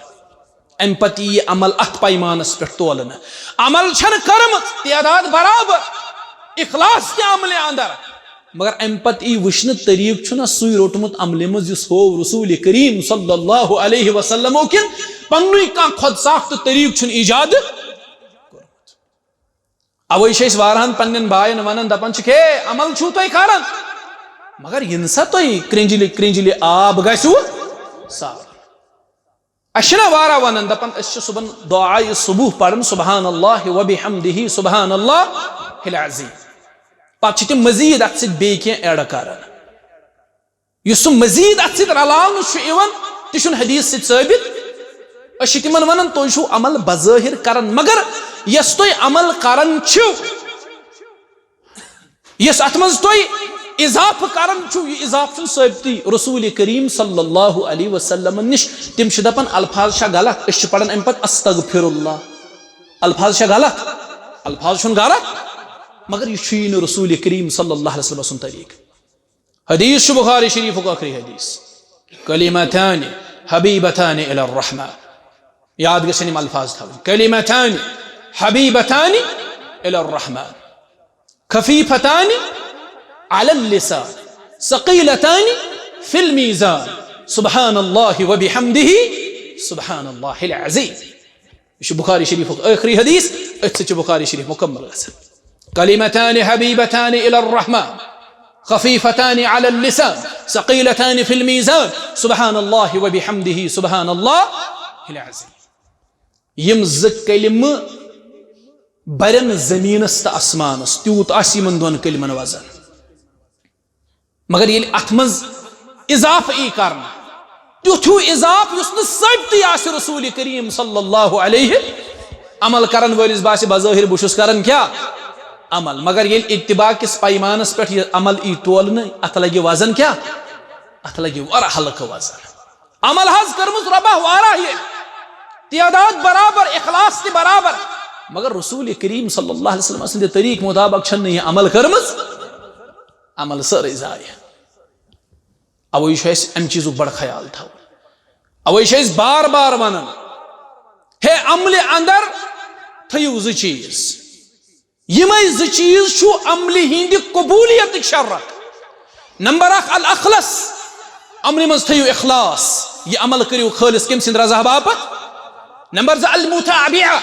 امہِ پتہٕ یی یہِ عمل اتھ پیمانس پٮ۪ٹھ تولنہٕ۔ عمل چھنہٕ کٔرمٕژ، تعداد برابر، اخلاص تہِ عملہِ اندر، مگر امہِ پتہٕ یی وٕچھنہٕ، طریٖقہٕ چھُنہ سُے روٚٹمُت عملہِ منٛز یُس ہوو رسول کریم صلی اللہ علیہ وسلمو، کِنہٕ پننُے کانٛہہ خۄد ساختہٕ طریٖقہٕ چھُنہٕ ایجاد کوٚرمُت۔ اوے چھِ أسۍ واریاہن پننٮ۪ن باین ونان، دپان چھِکھ، ہے، عمل چھِو تُہۍ کران، مگر یِنہٕ سا تُہۍ کرٛنجلہِ کرٛنجلہِ آب گژھِوٕ صاف۔ اسہِ چھِنہ واریاہ ونان، دپان، أسۍ چھِ صبحن دعایہِ صبح پران، سبحان اللہ و بحمدہ، سبحان اللہ العظیم۔ پتہٕ چھِ تِم مزید اتھ سۭتۍ بیٚیہِ کینٛہہ ایڈ کران۔ یُس سُہ مزید اتھ سۭتۍ رلاونہٕ چھُ یِوان، تہِ چھُنہٕ حدیث سۭتۍ ثٲبت۔ أسۍ چھِ تِمن ونان، تُہۍ چھِو عمل بظٲہر کران، مگر یۄس تُہۍ عمل کران چھِو، یُس اتھ منٛز تُہۍ اضافہٕ کران چھِو، یہِ اضافہٕ چھُنہٕ ثٲبتٕے رسول کریم صلی اللہ علیہ وسلمن نِش۔ تِم چھِ دپان، الفاظ چھا غلط؟ أسۍ چھِ پران امہِ پتہٕ استغفر اللہ۔ الفاظ چھا غلط؟ الفاظ چھُنہٕ غلط، مگر یہِ چھُیی نہٕ رسول کریم صلی اللہ علیہ وسلم سُنٛد طریٖقہٕ۔ حدیث چھُ بخاری شریفُک ٲخری حدیث، کلمتان حبیبتان الی الرحمن۔ یاد گژھن یِم الفاظ تھاوٕنۍ، کلمتان حبیبتان الی الرحمن، خفیفتان علی اللسان، ثقیلتان فی المیزان، سبحان اللہ و بحمدہ، سبحان اللہ العظیم۔ یہِ چھُ بخاری شریفُک ٲخری حدیث، أتھۍ سۭتۍ چھُ بخاری شریف مکمل گژھان۔ کلمتان حبیبتان الی الرحمن، خفیفتان علی اللسان، ثقیلتان فی المیزان، سبحان اللہ و بحمدہ، سبحان اللہ العظیم۔ یِم زٕ کلمہٕ برن زمینس تہٕ آسمانس، تیوٗت آسہِ یِمن دۄن کلمن وزن۔ مگر ییٚلہِ اتھ منٛز اضافہٕ یی کرنہٕ، تیُتھ ہیوٗ اضافہٕ یُس نہٕ ثٲبتٕے آسہِ رسول کریم صلی اللہ علیہ، عمل کرن وٲلِس باسہِ بظٲہر بہٕ چھُس کران کیٛاہ؟ عمل۔ مگر ییٚلہِ اتباع کِس پیمانس پٮ۪ٹھ یہِ عمل یی تولنہٕ، اتھ لگہِ وزن کیٛاہ؟ اتھ لگہِ واریاہ ہلکہٕ وزن۔ عمل حظ کٔرمٕژ رۄبہ واریاہ یہِ، تعداد برابر، اخلاص تہِ برابر، مگر رسول کریم صلی اللہ علیہ وسلم سٕنٛدِ طریٖقہٕ مطابق چھنہٕ یہِ عمل کٔرمٕژ۔ عمل سٲرٕے ضایع۔ اوے چھُ اَسہِ اَمہِ چیٖزُک بڑٕ خیال تھاوُن۔ اوے چھِ أسۍ بار بار وَنان، ہے، عملہِ اندر تھٲیِو زٕ چیٖز۔ یِمے زٕ چیٖز چھُ عملہِ ہِنٛدِ قبولیتٕکۍ شرط۔ نمبر اکھ، الاخلص، عملہِ منٛز تھٲیِو اخلاص، یہِ عمل کٔرِو خٲلص کٔمۍ سٕنٛدِ رضا باپتھ۔ نمبر زٕ، المتابعہ،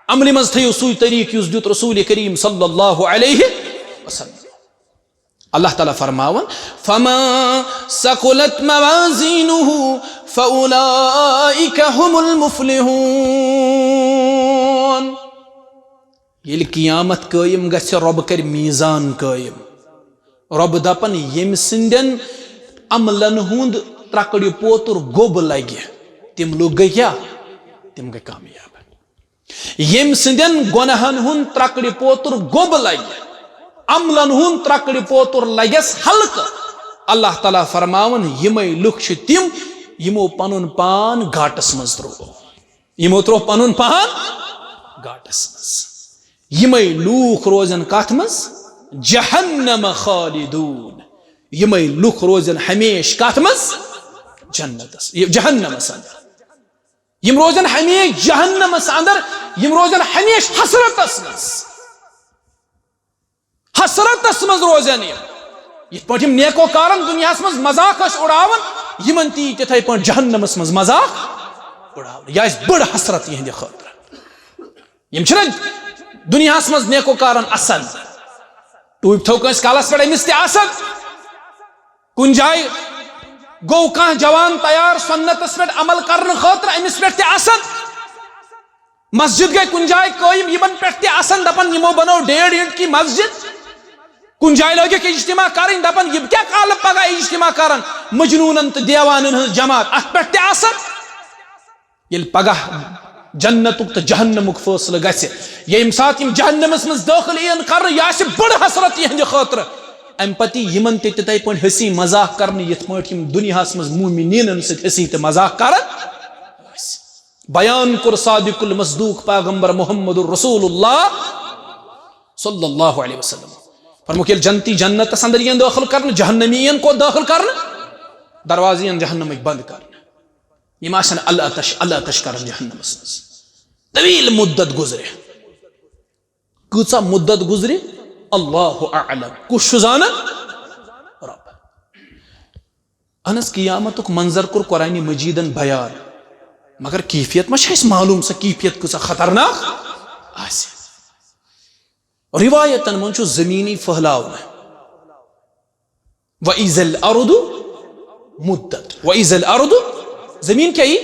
عملہِ منٛز تھٲیِو سُے طریٖقہٕ یُس دیُت رسول کریم صلی اللہ علیہ وسلم۔ اللہ تعالیٰ فرماوان، فمن ثقلت موازینہ فاولئک هم المفلحون۔ ییٚلہِ قیامت قٲیِم گژھِ، رۄب کرِ میٖزان قٲیِم۔ رۄب دپن، ییٚمہِ سٕنٛدٮ۪ن عملن ہُنٛد ترکڑِ پوتُر گوٚب لگہِ، تِم لُکھ گٔے کیٛاہ؟ تِم گٔے کامیاب۔ ییٚمہِ سٕنٛدٮ۪ن گۄناہن ہُنٛد ترکڑِ پوتُر گوٚب لگہِ، عملن ہُنٛد ترکڑِ پوتُر لگٮ۪س ہلکہٕ، اللہ تعالیٰ فرماوان، یِمے لُکھ چھِ تِم، یِمو پنُن پان گاٹس منٛز تروو۔ یِمو تروو پنُن پان گاٹس منٛز۔ یِمے لوٗکھ روزن کتھ منٛز؟ جہنم خالدون۔ یِمے لُکھ روزن ہمیشہِ کتھ منٛز؟ جنتس، یہِ جہنمس اندر۔ یِم روزن ہمیشہِ جہنمس اندر، یِم روزن ہمیشہِ حسرتس منٛز۔ حسرتس منٛز روزن یِم۔ یِتھ پٲٹھۍ یِم نیکوکارن دُنیاہس منٛز مذاق ٲسۍ اُڑاوان، یِمن تہِ یی تِتھے پٲٹھۍ جہنمس منٛز مذاق اُڑاونہٕ۔ یہِ آسہِ بٔڑ حسرت یِہنٛدِ خٲطرٕ۔ یِم چھِنہ دُنیاہس منٛز نیکوکارن اسان؟ ٹوٗپۍ تھٲو کٲنٛسہِ کلس پٮ۪ٹھ، أمِس تہِ اسان۔ کُنہِ جایہِ گوٚو کانٛہہ جوان تیار سنتس پٮ۪ٹھ عمل کرنہٕ خٲطرٕ، أمِس پٮ۪ٹھ تہِ اسان۔ مسجد گٔے کُنہِ جایہِ قٲیِم، یِمن پٮ۪ٹھ تہِ اسان، دپان، یِمو بنٲو ڈیڑھ اینٹ کی مسجد۔ کُنہِ جایہِ لٲگِکھ اجتماع کرٕنۍ، دپان، یہِ کیٛاہ کالہٕ پگاہ اجتماع کران؟ مجنوٗنن تہٕ دیوانن ہٕنٛز جماعت، اتھ پٮ۪ٹھ تہِ اسان۔ ییٚلہِ پگاہ جنتُک تہٕ جہنمُک فٲصلہٕ گژھِ، ییٚمہِ ساتہٕ یِم جہنمس منٛز دٲخل یِن کرنہٕ، یہِ آسہِ بٔڑ حسرت یِہنٛدِ خٲطرٕ۔ امہِ پتہٕ یی یِمن تہِ تِتھے پٲٹھۍ ہنسی مذاق کرنہٕ، یِتھ پٲٹھۍ یِم دُنیاہس منٛز مومنیٖنن سۭتۍ ہنسی تہٕ مذاق کران ٲسۍ۔ بیان کوٚر صادق المصدوق پیغمبر محمد رسول اللہ صلی اللہ علیہ وسلم۔ فرمووُکھ، ییٚلہِ جنتی جنتس اندر یِن دٲخل کرنہٕ، جہنمی یِن کوٚت دٲخل کرنہٕ؟ دروازٕ یِن جہنمٕکۍ بنٛد کرنہٕ۔ یِم آسن العطش، العطش کران جہنمس منٛز۔ طویل مدت گُزرِ۔ کۭژاہ مدت گُزرِ؟ اللہ اعلم۔ کُس چھُ زانان؟ رۄب۔ اہن حظ، قیامتُک منظر کوٚر قرآنِ مجیدن بیان، مگر کیفیت ما چھِ اَسہِ معلوم، سۄ کیفیت کۭژاہ خطرناک آسہِ؟ روایتن منٛز چھُ زمینٕے پھٔہلاونہٕ۔ وَإِذَا الْأَرْضُ مُدَّتْ۔ وَإِذَا الْأَرْضُ، زمین کیٛاہ یی؟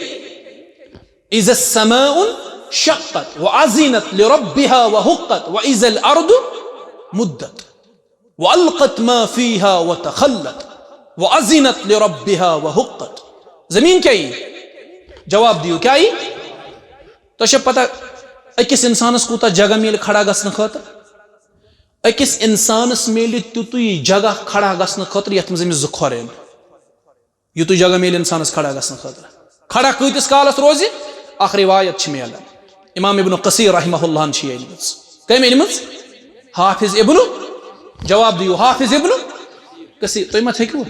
اِذَا السَّمَاءُ انشَقَّتْ وَأَذِنَتْ لِرَبِّهَا وَحُقَّتْ وَإِذَا الْأَرْضُ مُدَّتْ وَأَلْقَتْ مَا فِيهَا وَتَخَلَّتْ وَأَذِنَتْ لِرَبِّهَا وَحُقَّتْ۔ زمین کیٛاہ یی؟ جواب دِیِو، کیٛاہ یی؟ تۄہہِ چھا پتہ أکِس اِنسانَس کوٗتاہ جگہ میلہِ کھڑا گژھنہٕ خٲطرٕ؟ أکِس اِنسانَس میلہِ تیُتُے جگہ کھڑا گژھنہٕ خٲطرٕ یَتھ منٛز أمِس زٕ کھۄر یِن۔ یُتُے جگہ میلہِ اِنسانَس کھڑا گژھنہٕ خٲطرٕ۔ کھڑا کۭتِس کالَس روزِ؟ اَکھ رِوایت چھِ میلان، اِمام ابن کثیر رحمہ اللہَن چھِ یہِ أنمٕژ۔ کٔمۍ أنمٕژ؟ حافظ ابن، جواب دِیِو، حافظ ابن کثیر۔ تُہۍ ما تھٔکِو؟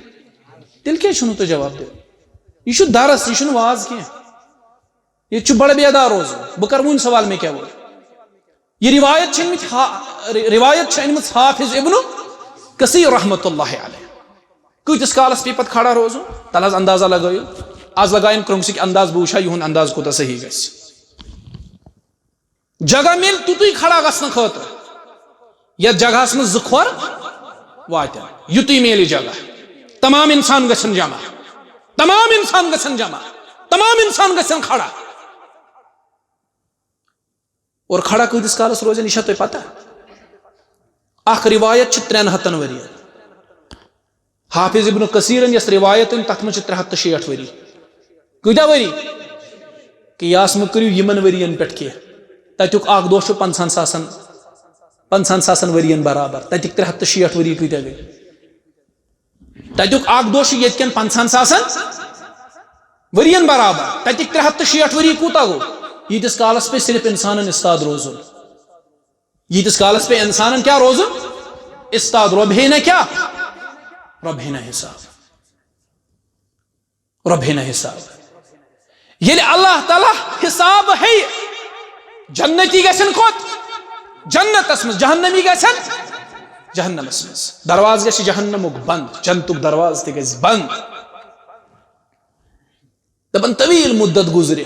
تیٚلہِ کیٛازِ چھُو نہٕ تُہۍ جواب دِوان؟ یہِ چھُ درس، یہِ چھُنہٕ واز کینٛہہ۔ ییٚتہِ چھُ بڑٕ بیدار روزُن۔ بہٕ کرٕ وُنہِ سوال، مےٚ کیٛاہ ووٚن؟ یہِ رِوایت چھِ أنمٕتۍ حا-، رِ-، رِوایت چھِ أنمٕژ حافظ ابن کثیر رحمتہ اللہ علیہ۔ کۭتِس کالس پیٚیہِ پتہٕ کھڑا روزُن؟ تَلہٕ حظ اندازہ لگٲیِو۔ از لگاین کرٛنٛگسٕکۍ انداز، بہٕ وٕچھٕ ہا یِہُنٛد انداز کوٗتاہ صحیح گژھِ۔ جگہ میلہِ تیُتُے کھڑا گژھنہٕ خٲطرٕ، یتھ جگہس منٛز زٕ کھۄر واتن، یُتُے میلہِ جگہ۔ تمام انسان گژھن جمع، تمام انسان گژھن جمع، تمام انسان گژھن کھڑا۔ اور کھڑا کۭتِس کالس روزن، یہِ چھا تۄہہِ پتہ؟ اکھ روایت چھِ ترٛٮ۪ن ہتن ؤرین۔ حافظ ابن کثیرن یۄس روایت أنۍ، تتھ منٛز چھِ ترٛےٚ ہتھ تہٕ شیٹھ ؤری۔ کۭتیاہ ؤری؟ قیاس مہٕ کٔرِو یِمن ؤرین پٮ۪ٹھ کینٛہہ۔ تتیُک اکھ دۄہ چھُ پنٛژاہن ساسن، پنٛژاہن ساسن ؤرین برابر۔ تتِکۍ ترٛےٚ ہتھ تہٕ شیٹھ ؤری کۭتیاہ گٔے؟ تتیُک اکھ دۄہ چھُ ییٚتکٮ۪ن پنٛژاہن ساسن ؤرین برابر۔ تتِکۍ ترٛےٚ ہتھ تہٕ شیٹھ ؤری کوٗتاہ گوٚو؟ ییٖتِس کالس پیٚیہِ صرف انسانن استاد روزُن۔ ییٖتِس کالس پیٚیہِ انسانن کیٛاہ روزُن؟ استاد۔ رۄب ہیٚیہِ نہ کیٛاہ؟ رۄب ہیٚیہِ نہ حساب۔ رۄب ہیٚیہِ نہ حساب۔ ییٚلہِ اللہ تعالیٰ حساب ہیٚیہِ، جنتی گژھن کوٚت؟ جنتس منٛز۔ جہنمی گژھن جہنمس منٛز۔ دروازٕ گژھِ جہنمُک بنٛد، جنتُک دروازٕ تہِ گژھِ بنٛد۔ دپان طویل مدت گُزرِ،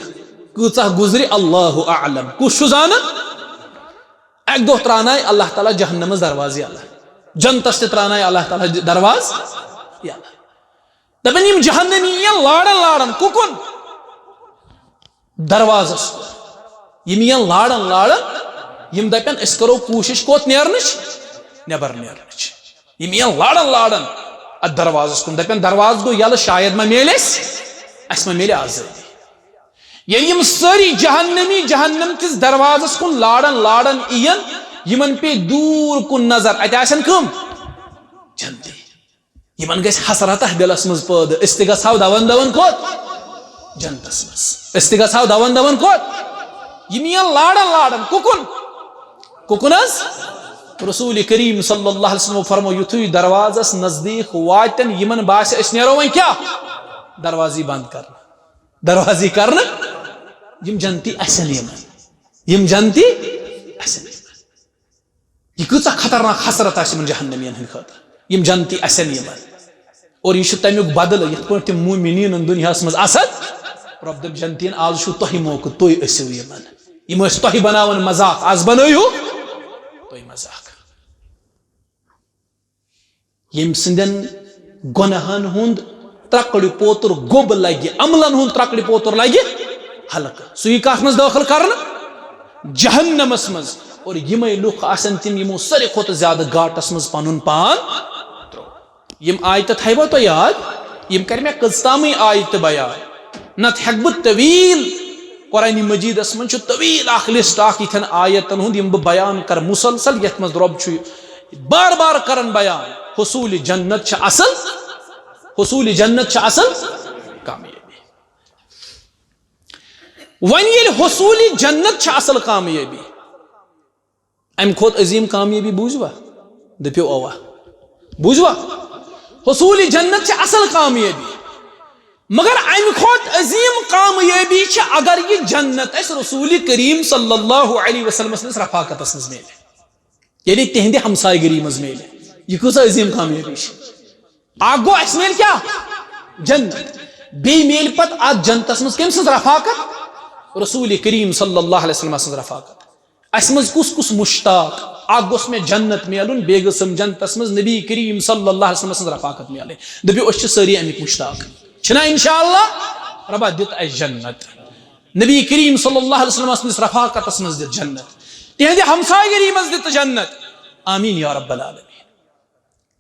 کۭژاہ گُزرِ اللہ اعلم، کُس چھُ زانان؟ اکہِ دۄہ ترٛاونایہِ اللہ تعالیٰ جہنمس دروازٕ یلہٕ، جنتس تہِ ترٛاونایہِ اللہ تعالیٰ دروازٕ یلہٕ۔ دپان یِم جہنمی یِن لاران لاران کُکُن؟ دروازس کُن۔ یِم یِن لاران لاران، یِم دپن أسۍ کرو کوٗشش کوٚت نیرنٕچ؟ نٮ۪بر نیرنٕچ۔ یِم یِن لاران لاران اتھ دروازس کُن، دپن دروازٕ گوٚو یلہٕ، شاید ما میلہِ اسہِ، اسہِ ما میلہِ آزٲدی۔ ییٚلہِ یِم سٲری جہنمی جہنم کِس دروازس کُن لاران لاران یِین، یِمن پیٚیہِ دوٗر کُن نظر، اتہِ آسن کٕم؟ جنتی۔ یِمن گژھِ حسرتہ دِلس منٛز پٲدٕ، أسۍ تہِ گژھو دون دون کوٚت؟ جنتس منٛز۔ أسۍ تہِ گژھو دون دون کوٚت؟ یِم یِن لاران لاران کُکُن؟ کُکُن حظ؟ رسول کریم صلی اللہ علیہ وسلم فرمو، یُتھُے دروازس نزدیٖک واتن، یِمن باسہِ أسۍ نیرو وۄنۍ کیٛاہ؟ دروازی بنٛد کرنہٕ۔ دروازی کرنہٕ۔ یِم جنتی آسن یِمن۔ یِم جنتی آسن یِمن۔ یہِ کۭژاہ خطرناک حسرت آسہِ یِمن جہنمین ہٕنٛدِ خٲطرٕ، یِم جنتی آسن یِمن۔ اور یہِ چھُ تمیُک بدلہٕ، یِتھ پٲٹھۍ تِم مومنیٖنن دُنیاہس منٛز آسن۔ رۄب دَپہِ جنتین، آز چھُو تۄہہِ موقعہٕ، تُہۍ ٲسِو یِمن۔ یِم ٲسۍ تۄہہِ بناوان مذاق، آز بنٲیِو تُہۍ مذاق۔ ییٚمۍ سٕنٛدٮ۪ن گۄناہن ہُنٛد ترکڑِ پوتُر گوٚب لگہِ، عملن ہُنٛد ترکڑِ پوتُر لگہِ ہلکہٕ، سُہ یی کتھ منٛز دٲخل کرنہٕ؟ جہنمس منٛز۔ اور یِمے لُکھ آسن تِم، یِمو ساروی کھۄتہٕ زیادٕ گاٹس منٛز پنُن پان ترٛوو۔ یِم آیتہٕ تھایوا تۄہہِ یاد؟ یِم کرِ مےٚ کٔژتامٕے آیتہٕ بیان، نتہٕ ہٮ۪کہٕ بہٕ طویل۔ قرآن مجیدس منٛز چھُ طویل اکھ لسٹ اکھ یِتھٮ۪ن آیتن ہُنٛد، یِم بہٕ بیان کرٕ مسلسل، یتھ منٛز رۄب چھُ بار بار کران بیان، حصول جنت چھِ اصل، حصول جنت چھِ اصل کامیٲبی۔ وۄنۍ ییٚلہِ حصول جنت چھِ اصل کامیٲبی، امہِ کھۄتہٕ عظیٖم کامیٲبی بوٗزوا؟ دٔپِو اوا۔ بوٗزوا؟ حصوٗلِ جنت چھِ اصل کامیٲبی۔ مگر امہِ کھۄتہٕ عظیٖم کامیٲبی چھِ اگر یہِ جنت اسہِ رسول کریم صلی اللہ علیہ وسلم سٕنٛدِس رفاقتس منٛز میلہِ، یعنی تِہنٛدِ ہمسایگٔری منٛز میلہِ۔ یہِ کۭژاہ عظیٖم کامیٲبی چھِ۔ اکھ گوٚو، اسہِ میلہِ کیٛاہ؟ جنت۔ بیٚیہِ میلہِ پتہٕ اتھ جنتس منٛز کٔمۍ سٕنٛز رفاقت؟ رسول کریم صلی اللہ علیہ وسلم سٕنٛز رفاقت۔ اسہِ منٛز کُس کُس مشتاق؟ اکھ گوٚژھ مےٚ جنت میلُن، بیٚیہِ گٔژھم جنتس منٛز نبی کریم صلی اللہ علیہ وسلم سٕنٛز رفاقت میلٕنۍ۔ دٔپِو، أسۍ چھِ سٲری امیِکۍ مشتاق، چھِنا؟ انشاءاللہ رۄبا دِتھ اسہِ جنت، نبی کریم صلی اللہ علیہ وسلم سٕنٛدِس رفاقتس منٛز دِتھ جنت، تِہنٛدِ ہمسایگٔری منٛز دِتھ جنت۔ آمین یا رب العالمین۔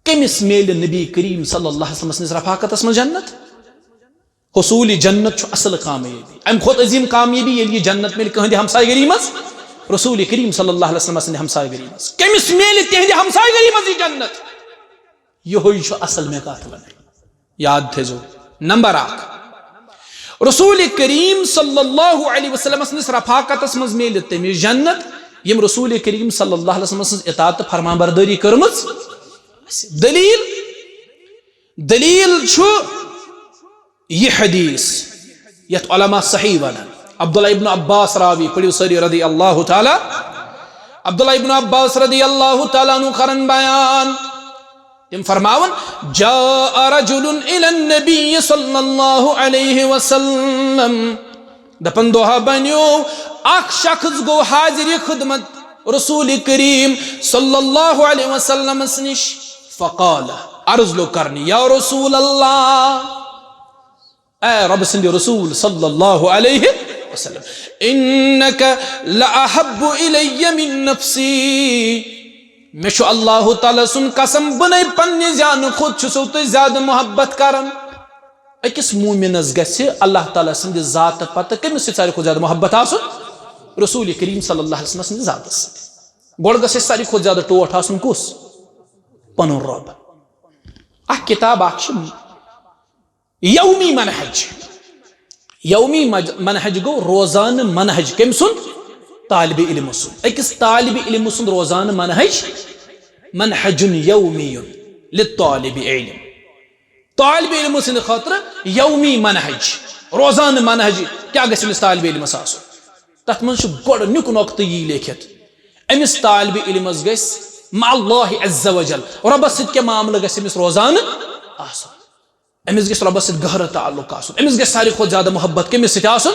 کٔمِس میلہِ نبی کریم صلی اللہ علیہ وسلم سٕنٛدِس رفاقتس منٛز جنت؟ حصوٗلِ جنت چھُ اصل کامیٲبی۔ امہِ کھۄتہٕ عظیٖم کامیٲبی ییٚلہِ یہِ جنت میلہِ کٕہٕنٛدِ ہمسایگٔری منٛز؟ رسول کریم صلی اللہ علیہ وسلم سٕنٛدِ ہمسایگٔری منٛز۔ کٔمِس میلہِ تِہنٛدِ ہمسایگٔری منٛز یہِ جنت؟ یِہوٚے چھُ اصل مےٚ کتھ ونٕنۍ۔ یاد تھٲیزیو، نمبر اکھ، رسول کریم صلی اللہ علیہ وسلم سٕنٛدِس رفاقتس منٛز میلہِ تٔمِس جنت، یِم رسول کریم صلی اللہ علیہ وسلم سٕنٛز اطاعت تہٕ فرمان بردٲری کٔرمٕژ آسہِ۔ دلیل، دلیل چھُ یہِ حدیث یتھ علماء صحیح ونان۔ عبداللہ ابن عباس راوی، پٔرِو سٲری رضی اللہ تعالیٰ، عبداللہ ابن عباس رضی اللہ تعالیٰ عنہ کرن بیان۔ تِم فرماوان، جاء رجل الى النبی صلی اللہ علیہ وسلم۔ دپان دۄہا بنیو، اکھ شخص گوٚو حاضر خدمت رسول کریم صلی اللہ علیہ وسلمس نِش۔ فقال، عرض لوٚگ کرنہِ، یا رسول اللہ، اے رۄب سٕنٛدِ رسول صلی اللہ علیہ وسلم، انک لأحب الی من نفسی، مےٚ چھُ اللہ تعالیٰ سُنٛد قسم، بہٕ نے پننہِ جانہٕ کھۄتہٕ چھُسو تۄہہِ زیادٕ محبت کران۔ أکِس مومنس گژھِ اللہ تعالیٰ سٕنٛدِ ذاتہٕ پتہٕ کٔمِس سۭتۍ ساروی کھۄتہٕ زیادٕ محبت آسُن؟ رسول کریم صلی اللہ علیہ وسلم سٕنٛدِ ذاتس سۭتۍ۔ گۄڈٕ گژھِ اَسہِ ساروی کھۄتہٕ زیادٕ ٹوٹھ آسُن کُس؟ پنُن رۄب۔ اکھ کتاب اکھ چھِ یومی منہج۔ یومی مج-، منہج گوٚو روزانہٕ منہج۔ کٔمۍ سُنٛد؟ طالب علم سُنٛد۔ أکِس طالب علم سُنٛد روزانہٕ منہج، منہج یومی للطالب علم۔ طالب علم سٕنٛدِ خٲطرٕ یومی منہج، روزانہٕ منہج۔ کیٛاہ گژھِ أمِس طالبِ علمس آسُن؟ تتھ منٛز چھُ گۄڈٕنیُک نۄقطہٕ یی لیکھِتھ، أمِس طالبِ علمس گژھِ مع اللہ عز و جل، رۄبس سۭتۍ کیٛاہ معاملہٕ گژھِ أمِس روزانہٕ آسُن۔ أمِس گژھِ رۄبس سۭتۍ گہرٕ تعلق آسُن۔ أمِس گژھِ ساروی کھۄتہٕ زیادٕ محبت کٔمِس سۭتۍ آسُن؟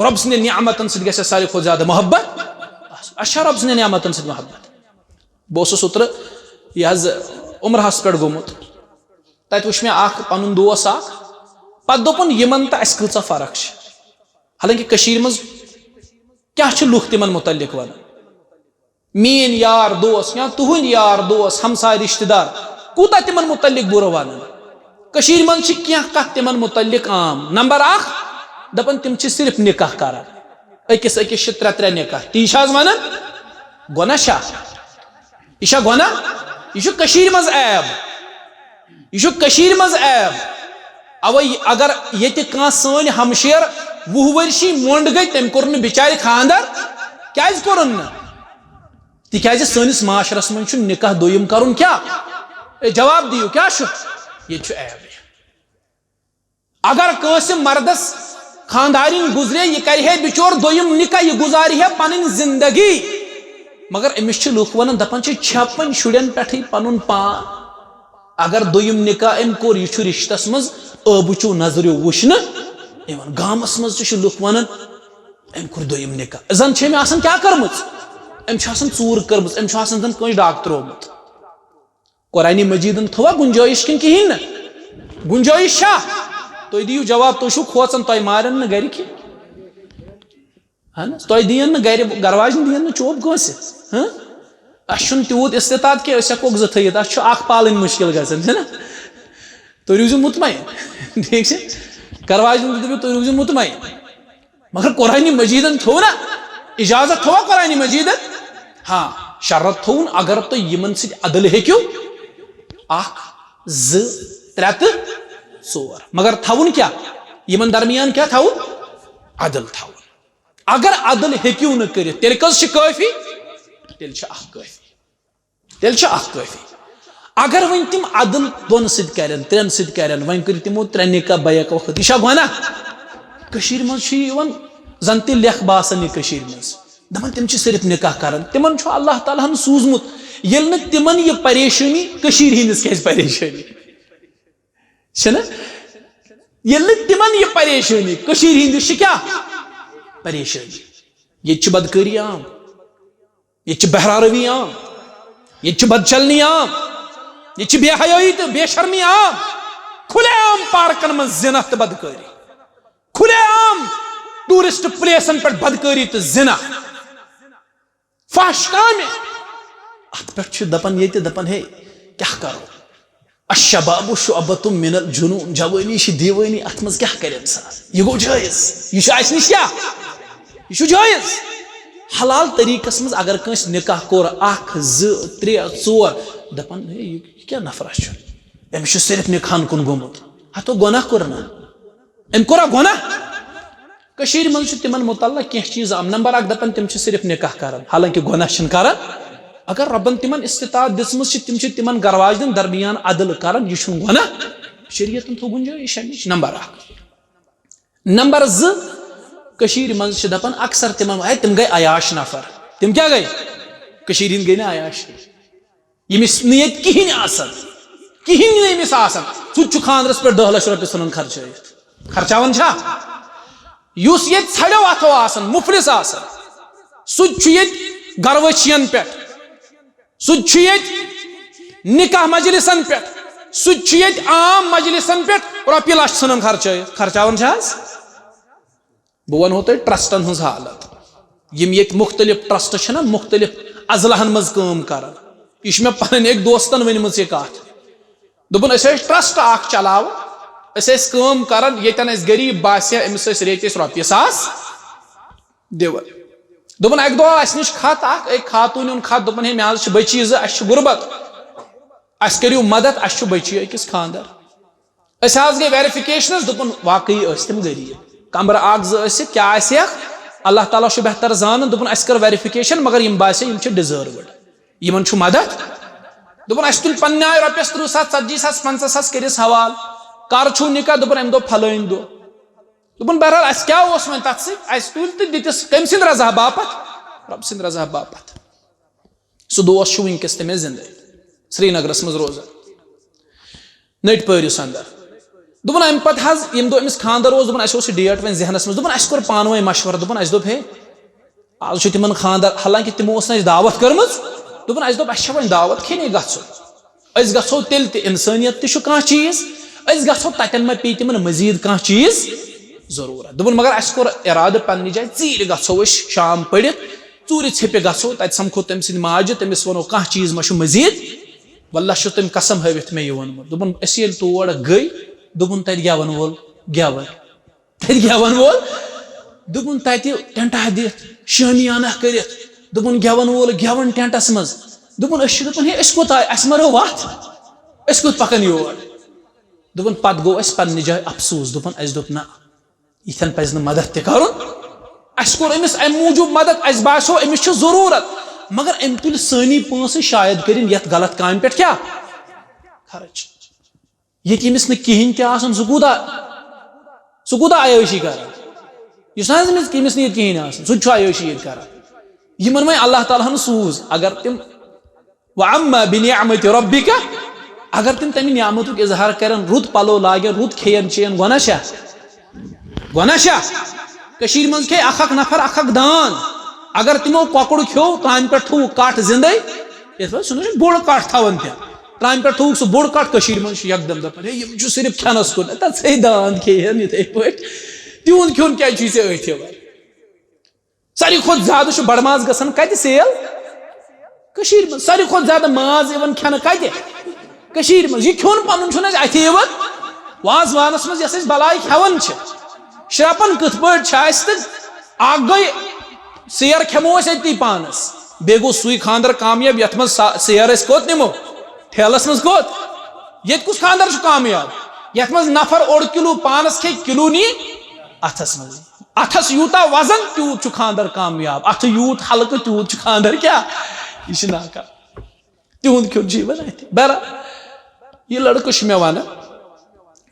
رۄب سٕنٛدٮ۪ن نعمتن سۭتۍ گژھِ اَسہِ ساروی کھۄتہٕ زیادٕ محبت آسُن۔ اَسہِ چھا رۄب سٕنٛدٮ۪ن نعمتن سۭتۍ محبت؟ بہٕ اوسُس اوترٕ یہِ حظ عمرہس پٮ۪ٹھ گوٚمُت۔ تتہِ وٕچھ مےٚ اکھ پنُن دوس اکھ، پتہٕ دوٚپُن، یِمن تہٕ اَسہِ کۭژاہ فرق چھِ۔ حالانکہ کٔشیٖرِ منٛز کیٛاہ چھِ لُکھ تِمن متعلق ونان؟ میٲنۍ یار دوس یا تُہنٛدۍ یار دوس، ہمساے، رشتہٕ دار، کوٗتاہ تِمن متعلق بُرٕ ونان؟ کٔشیٖرِ منٛز چھِ کینٛہہ کتھ تِمن متعلق عام۔ نمبر اکھ، دپان تِم چھِ صرف نکاح کران، أکِس أکِس چھِ ترٛےٚ ترٛےٚ نکاح۔ تی چھا حظ ونان؟ گۄناہ چھا؟ یہِ چھا گۄناہ؟ یہِ چھُ کٔشیٖرِ منٛز عیب۔ یہِ چھُ کٔشیٖرِ منٛز عیب۔ اوے اگر ییٚتہِ کانٛہہ سٲنۍ ہمشیر وُہ ؤرشی مۄنڈ گٔے، تٔمۍ کوٚر نہٕ بِچارِ خانٛدر، کیٛازِ کوٚرُن نہٕ؟ تِکیٛازِ سٲنِس معاشرس منٛز چھُ نکاح دوٚیِم کرُن کیٛاہ؟ اے، جواب دِیِو، کیٛاہ چھُ؟ ییٚتہِ چھُ عیب۔ اگر کٲنٛسہِ مردس خانٛدارِنۍ گُزرے، یہِ کرِ ہے بِچور دوٚیِم نکاح، یہِ گُزارِ ہے پنٕنۍ زندگی، مگر أمِس چھِ لُکھ ونان، دپان چھِ، چھپن شُرٮ۪ن پٮ۪ٹھٕے پنُن پان۔ اگر دوٚیِم نکاح أمۍ کوٚر، یہِ چھُ رشتس منٛز ٲبہٕ چو نظریو وٕچھنہٕ یِوان۔ گامس منٛز تہِ چھِ لُکھ ونان، أمۍ کوٚر دوٚیِم نکاح۔ زن چھِ أمۍ آسان کیٛاہ کٔرمٕژ؟ أمۍ چھِ آسان ژوٗر کٔرمٕژ، أمۍ چھُ آسان زن کٲنٛسہِ ڈاکٹرومُت۔ قرآنِ مجیدن تھوٚوا گُنجٲیِش کِنہٕ کِہیٖنۍ نہٕ؟ گُنجٲیِش چھا؟ تُہۍ دِیِو جواب، تُہۍ چھِو کھوژان، تۄہہِ مارن نہٕ گرِکۍ؟ اہن حظ، تۄہہِ دِیِن نہٕ گرِ، گرواجن دِیِن نہٕ چوب کٲنٛسہِ۔ ہاں؟ اَسہِ چھُنہٕ تیوٗت استطاعت کینٛہہ، أسۍ ہٮ۪کوکھ زٕ تھٲیِتھ، اَسہِ چھُ اکھ پالٕنۍ مُشکل گژھان، چھُنہ؟ تُہۍ روٗزِو مطمئن، ٹھیٖک چھا؟ گرواجن تہِ دٔپِو، تُہۍ روٗزِو مطمئن۔ مگر قرآنِ مجیدن تھوٚو نا اجازت، تھوٚوا قرآنِ مجیدن؟ ہاں، شرط تھوٚوُن، اگر تُہۍ یِمن سۭتۍ عدل ہیٚکِو، اکھ، زٕ، ترٛےٚ تہٕ ژور۔ مگر تھاوُن کیٛاہ؟ یِمن درمیان کیٛاہ تھاوُن؟ عدل تھاوُن۔ اگر عدل ہیٚکِو نہٕ کٔرِتھ، تیٚلہِ کٔژ چھِ کٲفی؟ تیٚلہِ چھِ اکھ کٲفی۔ تیٚلہِ چھِ اکھ کٲفی۔ اگر وۄنۍ تِم عدل دۄن سۭتۍ کرن، ترٛٮ۪ن سۭتۍ کرن، وۄنۍ کٔرِو تِمو ترٛےٚ نکاح بیک وقت، یہِ چھا گۄناہ؟ کٔشیٖرِ منٛز چھُ یہِ یِوان، زن تہِ لیکھ باسان یہِ کٔشیٖرِ منٛز۔ دپان تِم چھِ صرف نکاح کران، تِمن چھُ اللہ تعالیٰ ہن سوٗزمُت۔ ییٚلہِ نہٕ تِمن یہِ پریشٲنی، کٔشیٖرِ ہِنٛدِس کیٛازِ پریشٲنی؟ چھِنہ؟ ییٚلہِ نہٕ تِمن یہِ پریشٲنی، کٔشیٖرِ ہِنٛدِس چھِ کیٛاہ؟ پریشٲنی۔ ییٚتہِ چھِ بدکٲری عام، ییٚتہِ چھِ بہرا روی عام، ییٚتہِ چھِ بدچلنی عام، ییٚتہِ چھِ بے حیٲیی تہٕ بے شرمی عام۔ کھُلے عام پارکن منٛز زِنا تہٕ بدکٲری، کھُلے عام ٹوٗرسٹ پلیسن پٮ۪ٹھ بدکٲری تہٕ زِنا، فحش کامہِ۔ اتھ پٮ۪ٹھ چھِ دپان ییٚتہِ، دپان، ہے، کیٛاہ کرو؟ الشباب شعبۃ من الجنون، جوٲنی چھِ دیوٲنی، اتھ منٛز کیٛاہ کرِ انسان؟ یہِ گوٚو جٲیز، یہِ چھُ اسہِ نِش کیٛاہ؟ یہِ چھُ جٲیز۔ حلال طریٖقس منٛز اگر کٲنٛسہِ نکاح کوٚر، اکھ، زٕ، ترٛےٚ، ژور، دپان، ہے، یہِ، یہِ کیٛاہ نفرا چھُ؟ أمِس چھُ صرف نکاحن کُن گوٚمُت۔ ہتو گۄناہ کوٚر نا؟ أمۍ کوٚرا گۄناہ؟ کٔشیٖرِ منٛز چھُ تِمن متعلق کینٛہہ چیٖز عام۔ نمبر اکھ دپان، تِم چھِ صرف نکاح کران، حالانکہ گۄناہ چھِنہٕ کران۔ اگر رۄبن تِمن استطاعت دِژمٕژ چھِ، تِم چھِ تِمن گرواجنٮ۪ن درمیان عدل کران، یہِ چھُنہٕ گۄناہ۔ شریعتن تھوٚو گُنجٲیِش امِچ، نمبر اکھ۔ نمبر زٕ، کٔشیٖرِ منٛز چھِ دپان اکثر تِمن، ہے، تِم گٔے عیاش نفر۔ تِم کیٛاہ گٔے؟ کٔشیٖرِ ہِنٛدۍ گٔے نہٕ عیاش کینٛہہ۔ ییٚمِس نہٕ ییٚتہِ کِہیٖنۍ آسان، کِہیٖنۍ نہٕ ییٚمِس آسان، سُہ تہِ چھُ خانٛدرَس پٮ۪ٹھ دَہ لَچھ رۄپیہِ ژھٕنان خرچٲیِتھ۔ خرچاوان چھا؟ یُس ییٚتہِ ژھڑیو اَتھو آسان، مُفلِس آسان، سُہ تہِ چھُ ییٚتہِ گروٲچھِیَن پٮ۪ٹھ، سُہ تہِ چھُ ییٚتہِ نِکاح مجلِسَن پٮ۪ٹھ، سُہ تہِ چھُ ییٚتہِ عام مجلِسَن پٮ۪ٹھ رۄپیہِ لَچھ ژھٕنان خرچٲیِتھ۔ خرچاوان چھا حظ؟ بہٕ وَنہو تۄہہِ ٹرسٹن ہٕنٛز حالت۔ یِم ییٚتہِ مُختٔلِف ٹرسٹ چھِنہ مُختٔلِف اضلاعن منٛز کٲم کران، یہِ چھِ مےٚ پنٕنۍ أکۍ دوستن ؤنمٕژ یہِ کتھ۔ دوٚپُن، أسۍ ٲسۍ ٹرسٹ اکھ چلاوان، أسۍ ٲسۍ کٲم کران، ییٚتٮ۪ن اَسہِ غریٖب باسہِ ہا، أمِس ٲسۍ ریتِس رۄپیہِ ساس دِوان۔ دوٚپُن، اکہِ دۄہ آو اَسہِ نِش خط اکھ، أکۍ خاتوٗن اوٚن خط، دوٚپُن، ہے، مےٚ حظ چھِ بٔچی زٕ، اَسہِ چھِ غُربت، اَسہِ کٔرِو مدد، اَسہِ چھُ بٔچی أکِس خانٛدر۔ أسۍ حظ گٔے ویریفِکیشنَس، دوٚپُن، واقعی ٲسۍ تِم غریٖب۔ کمرٕ اکھ زٕ ٲسِکھ، کیٛاہ آسہِ ہٮ۪کھ؟ اللہ تعالیٰ چھُ بہتر زانان۔ دوٚپُن، اَسہِ کٔر ویریفِکیشن، مگر یِم باسے یِم چھِ ڈِزٲروٕڈ، یِمن چھُ مدد۔ دوٚپُن، اَسہِ تُلۍ پننہِ آیہِ رۄپیَس تٕرٛہ ساس، ژتجی ساس، پنٛژاہ ساس کٔرِس حوالہٕ۔ کر چھُو نِکاح؟ دوٚپُن، اَمہِ دۄہ پھلٲنۍ دۄہ۔ دوٚپُن، بہرحال، اَسہِ کیٛاہ اوس وۄنۍ تَتھ سۭتۍ؟ اَسہِ تُلۍ تہٕ دِتِس کٔمۍ سٕنٛدِ رضا باپتھ؟ رۄب سٕنٛدِ رضا باپتھ۔ سُہ دوس چھُ وٕنکیٚس تٔمِس زِندٕ سرینگرَس منٛز روزان۔ نٔٹۍ پٲرِس اندر۔ دوٚپُن، اَمہِ پتہٕ حظ، ییٚمہِ دۄہ أمِس خانٛدر اوس، دوٚپُن، اَسہِ اوس یہِ ڈیٹ وۄنۍ ذہنس منٛز۔ دوٚپُن، اَسہِ کوٚر پانہٕ ؤنۍ مشورٕ، دوٚپُن، اَسہِ دوٚپ، ہے، آز چھُ تِمن خانٛدر، حالانکہِ تِمو ٲس نہٕ اَسہِ دعوت کٔرمٕژ۔ دوٚپُن، اَسہِ دوٚپ، اَسہِ چھےٚ وۄنۍ دعوت کھیٚنی گژھُن۔ أسۍ گژھو تیٚلہِ تہِ، اِنسٲنیت تہِ چھُ کانٛہہ چیٖز، أسۍ گژھو، تَتٮ۪ن ما پیٚیہِ تِمن مزیٖد کانٛہہ چیٖز ضروٗرت۔ دوٚپُن، مگر اَسہِ کوٚر اِرادٕ پننہِ جایہِ، ژیٖرۍ گژھو أسۍ شام پٔرِتھ، ژوٗرِ ژھیٚپہِ گژھو، تَتہِ سَمکھو تٔمۍ سٕنٛدِ ماجہِ، تٔمِس وَنو کانٛہہ چیٖز ما چھُ مزیٖد۔ واللہ چھُ تٔمۍ قسم ہٲوِتھ مےٚ یہِ ووٚنمُت۔ دوٚپُن، أسۍ ییٚلہِ تور گٔے، دوٚپُن، تَتہِ گٮ۪وَن وول گٮ۪وَن۔ تَتہِ گٮ۪وَن وول۔ دوٚپُن، تَتہِ ٹٮ۪نٹا دِتھ، شٲمیانہ کٔرِتھ، دوٚپُن، گٮ۪وَن وول گٮ۪وَن ٹٮ۪نٹَس منٛز۔ دوٚپُن، أسۍ چھِ، دوٚپُن، ہے، أسۍ کوٚت آے؟ اَسہِ ما رٲو وَتھ؟ أسۍ کوٚت پَکَن یور؟ دوٚپُن، پَتہٕ گوٚو اَسہِ پنٛنہِ جایہِ اَفسوٗس۔ دوٚپُن، اَسہِ دوٚپ، نہ، یِتھٮ۪ن پَزِ نہٕ مدد تہِ کَرُن۔ اَسہِ کوٚر أمِس اَمہِ موٗجوٗب مدد، اَسہِ باسیو أمِس چھِ ضروٗرت، مگر أمۍ تُلۍ سٲنی پونٛسہٕ، شاید کٔرِن یَتھ غلط کامہِ پٮ۪ٹھ کیٛاہ؟ خرٕچ۔ ییٚتہِ ییٚمِس نہٕ کِہیٖنۍ تہِ آسان، سُہ کوٗتاہ، سُہ کوٗتاہ عیٲشی کَران؟ یُس نہٕ حظ أمِس، ییٚمِس نہٕ ییٚتہِ کِہیٖنۍ آسان، سُہ تہِ چھُ عیٲشی ییٚتہِ کَران۔ یِمَن وۄنۍ اللہ تعالیٰ ہَن سوٗز، اگر تِم وَأَمَّا بِنِعْمَةِ رَبِّكَ، اگر تِم تَمہِ نعمتُک اظہار کَرن، رُت پَلو لاگن، رُت کھیٚین چیٚین، گۄناہ چھا؟ گۄناہ چھا؟ کٔشیٖرِ منٛز کھیٚیہِ اکھ اکھ نفر اکھ اکھ دان۔ اگر تِمو کۄکُر کھیوٚو، ترٛامہِ پٮ۪ٹھ تھوٚوُکھ کَٹھ زِندَے، یِتھ پٲٹھۍ سُہ نہ چھُ بوٚڑ کَٹھ تھاوان تہِ۔ ترٛامہِ پٮ۪ٹھ تھوٚوُکھ سُہ بوٚڑ کَٹھ کٔشیٖرِ منٛز، چھُ یکدم دَپان، ہے، یِم چھِ صرف کھٮ۪نَس کُن۔ تَتھ ژھٕے دان کھیٚیہِ ہن یِتھَے پٲٹھۍ۔ تِہُنٛد کھیوٚن کیٛازِ چھُے ژےٚ أتھۍ یِوان؟ ساروی کھۄتہٕ زیادٕ چھُ بڑٕ ماز گژھان کتہِ sale؟ کٔشیٖرِ منٛز۔ ساروی کھۄتہٕ زیادٕ ماز یِوان کھٮ۪نہٕ کتہِ؟ کٔشیٖرِ منٛز۔ یہِ کھیوٚن پنُن چھُنہٕ اَسہِ اَتھِ یِوان۔ وازوانس منٛز یۄس أسۍ بلاے کھٮ۪وان چھِ، شرٛپان کِتھ پٲٹھۍ چھِ اَسہِ؟ تہٕ اکھ گٔے، سیر کھٮ۪مو أسۍ أتی پانس، بیٚیہِ گوٚو سُے خانٛدر کامیاب یتھ منٛز سا-، سیر أسۍ کوٚت نِمو؟ ٹھیلس منٛز کوٚت؟ ییٚتہِ کُس خانٛدر چھُ کامیاب؟ یتھ منٛز نفر اوٚڑ کِلوٗ پانس کھیٚیہِ، کِلوٗ نِیہِ اتھس منٛز۔ اتھس یوٗتاہ وزن، تیوٗت چھُ خانٛدر کامیاب۔ اتھٕ یوٗت ہلکہٕ، تیوٗت چھُ خانٛدر کیٛاہ؟ یہِ چھُ ناکام۔ تِہُنٛد کھیوٚن چھُ یِوان اتھِ۔ بہرحال، یہِ لڑکہٕ چھُ مےٚ ونان،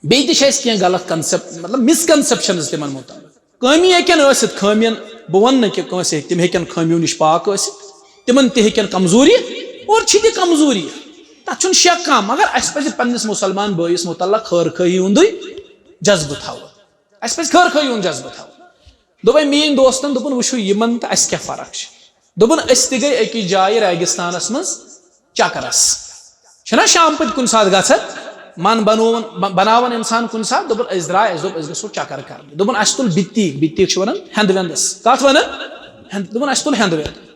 بیٚیہِ تہِ چھِ اَسہِ کینٛہہ غلط concept، مطلب، misconceptions تِمن مُتعلق۔ کٲمی ہیٚکن ٲسِتھ، خٲمیَن، بہٕ وَنہٕ نہٕ کہِ کٲنٛسہِ ہیٚکہِ، تِم ہیٚکن خٲمیو نِش پاک ٲسِتھ، تِمن تہِ ہیٚکن کمزوٗری، اور چھِ تہِ کمزوٗری، تَتھ چھُنہٕ شک کانٛہہ، مگر اَسہِ پَزِ پننِس مُسلمان بٲیِس مُتعلق خٲر خٲہی ہُنٛدُے جذبہٕ تھاوُن۔ اَسہِ پَزِ خٲر خٲہی ہُنٛد جذبہٕ تھاوُن۔ دوٚپُن میٛٲنۍ دوستن، دوٚپُن، وٕچھِو یِمن تہٕ اَسہِ کیٛاہ فرق چھِ۔ دوٚپُن، أسۍ تہِ گٔے أکِس جایہِ ریگِستانَس منٛز چکرس۔ چھِنہ شام پٔتۍ کُنہِ ساتہٕ گژھان، من بنووُن، ب-، بناوان انسان کُنہِ ساتہٕ، دوٚپُن، أسۍ درٛاے، اَسہِ دوٚپ، أسۍ گژھو چکر کرنہِ۔ دوٚپُن، اَسہِ تُل بِتیٖک، بِتیٖک چھِ وَنان ہٮ۪نٛدٕ وٮ۪نٛدَس۔ کَتھ وَنان؟ ہٮ۪نٛد-، دوٚپُن، اَسہِ تُل ہٮ۪نٛدٕ وٮ۪نٛد۔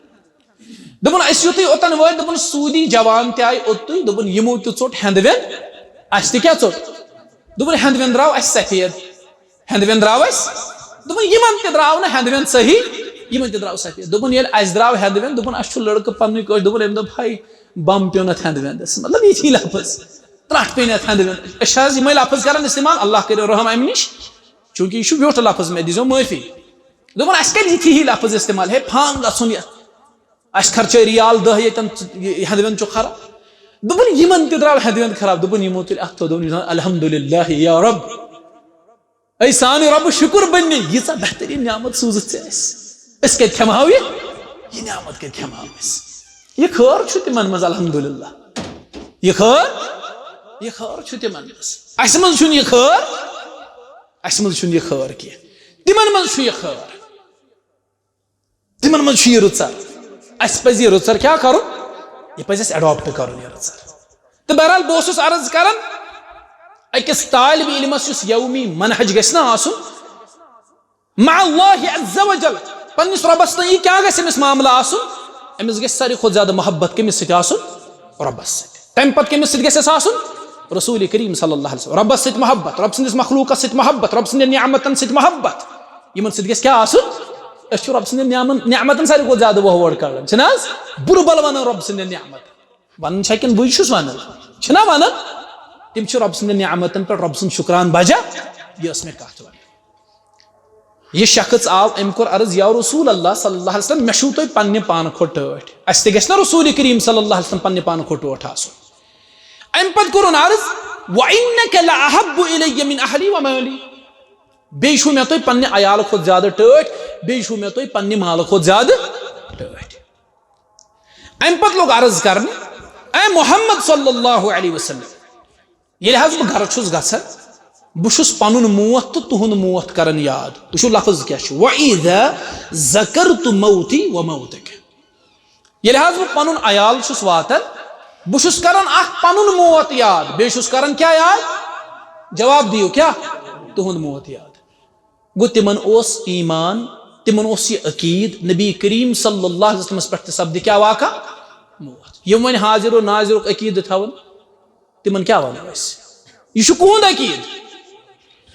دوٚپُن، أسۍ یُتھُے اوٚتَن وٲتۍ، دوٚپُن، سعودی جوان تہِ آیہِ اوٚتُے، دوٚپُن، یِمو تہِ ژوٚٹ ہٮ۪نٛدٕ وٮ۪نٛد، اَسہِ تہِ کیٛاہ ژوٚٹ؟ دوٚپُن، ہٮ۪نٛدٕ وٮ۪نٛد درٛاو اَسہِ سفید۔ ہٮ۪نٛدٕ وٮ۪نٛد درٛاو اَسہِ۔ دوٚپُن، یِمن تہِ درٛاو نہٕ ہٮ۪نٛدٕ وٮ۪نٛد صحیح، یِمن تہِ درٛاو سفید۔ دوٚپُن، ییٚلہِ اَسہِ درٛاو ہٮ۪نٛدٕ وٮ۪نٛد، دوٚپُن، اَسہِ چھُ لڑکہٕ پننُے کٲشُر، دوٚپُن، أمۍ دوٚپ، ہاے، بم پیوٚن اَتھ ہٮ۪نٛدٕ وٮ۪نٛدَس۔ مطلب، یِتھی لفظ، ترٛٹھ پیٚیہِ نہٕ اَتھ ہٮ۪نٛدٕ وٮ۪نٛدَس۔ أسۍ چھِ حظ یِمے لفظ کران استعمال، اللہ کٔرِو رحم اَمہِ نِش، چوٗنٛکہِ یہِ چھُ ویوٚٹھ لفظ، مےٚ دیٖزیو معٲفی۔ دوٚپُن، اَسہِ کَرِ یِتھی ہی لفظ استعمال، ہے، پھان گژھُن یَتھ، اَسہِ خرچٲے ریال دَہ ییٚتٮ۪ن، یہِ ہٮ۪نٛدٕ وٮ۪نٛد چھُ خراب۔ دوٚپُن، یِمن تہِ درٛاو ہٮ۪نٛدٕ وٮ۪نٛد خراب۔ دوٚپُن، یِمو تُلۍ اَتھٕ، دوٚپُن، الحمدللہ یا رب۔ اے سانہِ رۄبہٕ، شُکُر بننہِ، ییٖژاہ بہتریٖن نعمت سوٗزٕتھ ژےٚ اَسہِ۔ أسۍ کَتہِ کھٮ۪مہٕ ہاو یہِ؟ یہِ نعمت کَتہِ کھٮ۪مہٕ ہاو أسۍ؟ یہِ خٲر چھُ تِمن منٛز، الحمدللہ۔ یہِ خٲر، یہِ خٲر چھُ تِمن منٛز۔ اَسہِ منٛز چھُنہٕ یہِ خٲر، اَسہِ منٛز چھُنہٕ یہِ خٲر کینٛہہ۔ تِمن منٛز چھُ یہِ خٲر۔ تِمن منٛز چھُ یہِ رٕژر۔ اَسہِ پَزِ یہِ رٕژر کیٛاہ کَرُن؟ یہِ پَزِ اَسہِ adopt کَرُن، یہِ رٕژر۔ تہٕ بہرحال، بہٕ اوسُس عرض کران، أکِس طالب علمس یُس یومی منہج گژھِ نہ آسُن، مع اللہ عز و جل، پننِس رۄبس تہٕ یہِ کیٛاہ گژھِ أمِس معاملہٕ آسُن؟ أمِس گژھِ ساروی کھۄتہٕ زیادٕ محبت کٔمِس سۭتۍ آسُن؟ رۄبس سۭتۍ۔ تَمہِ پتہٕ کٔمِس سۭتۍ گژھِ اَسہِ آسُن؟ رسول کریم صلی اللہ علیہ وسلم۔ رۄبس سۭتۍ محبت، رۄب سٕنٛدِس مخلوقس سۭتۍ محبت، رۄب سٕنٛدٮ۪ن نعمتن سۭتۍ محبت۔ یِمن سۭتۍ گژھِ کیٛاہ آسُن؟ أسۍ چھِ رۄب سٕنٛدٮ۪ن نعمن-، نعمتن ساروی کھۄتہٕ زیادٕ وۄہہ وۄڑ کران، چھِنہٕ حظ؟ بُرٕ بل ونان رۄب سٕنٛدٮ۪ن نعمتن۔ ونان چھا کِنہٕ بٕے چھُس ونان؟ چھِنہ ونان؟ تِم چھِ رۄب سٕنٛدٮ۪ن نعمتن پٮ۪ٹھ رۄب سُنٛد شُکران بجا۔ یہِ ٲس مےٚ کتھ ونٕنۍ۔ یہِ شخص آو، أمۍ کوٚر عرض، یا رسول اللہ صلی اللہ علیہ وسلم، مےٚ چھُو تۄہہِ پننہِ پانہٕ کھۄتہٕ ٹٲٹھۍ۔ اَسہِ تہِ گژھِ نہ رسول کریم صلی اللہ علیہ وسلم پننہِ پانہٕ کھۄتہٕ ٹوٹھ آسُن؟ اَمہِ پتہٕ کوٚرُن عرض، وَإِنَّكَ لَأَحَبُّ إِلَيَّ مِنْ أَهْلِي وَمَالِي۔ بیٚیہِ چھُو مےٚ تُہۍ پننہِ عیالہٕ کھۄتہٕ زیادٕ ٹٲٹھۍ، بیٚیہِ چھُو مےٚ تُہۍ پننہِ مالہٕ کھۄتہٕ زیادٕ ٹٲٹھۍ۔ امہِ پتہٕ لوٚگ عرض کرنہِ، اے محمد صلی اللہ علیہ وسلم، ییٚلہِ حظ بہٕ گرٕ چھُس گژھان، بہٕ چھُس پنُن موت تہٕ تُہُنٛد موت کران یاد۔ وٕچھِو لفظ کیٛاہ چھُ، وَإِذَا ذَكَرْتُ مَوْتِي وَمَوْتَكَ۔ ییٚلہِ حظ بہٕ پنُن عیال چھُس واتان، بہٕ چھُس کران اکھ پنُن موت یاد، بیٚیہِ چھُس کران کیٛاہ یاد؟ جواب دِیِو، کیٛاہ؟ تُہُنٛد موت یاد۔ گوٚو تِمن اوس ایمان، تِمن اوس یہِ عقیٖد، نبی کریم صلی اللہ علیہ وسلمس پٮ۪ٹھ تہِ سپدِ کیٛاہ واقعہ؟ موت۔ یِم وۄنۍ حاضر و ناظرُک عقیٖدٕ تھاوان، تِمن کیٛاہ ونو أسۍ؟ یہِ چھُ کُہُنٛد عقیٖد،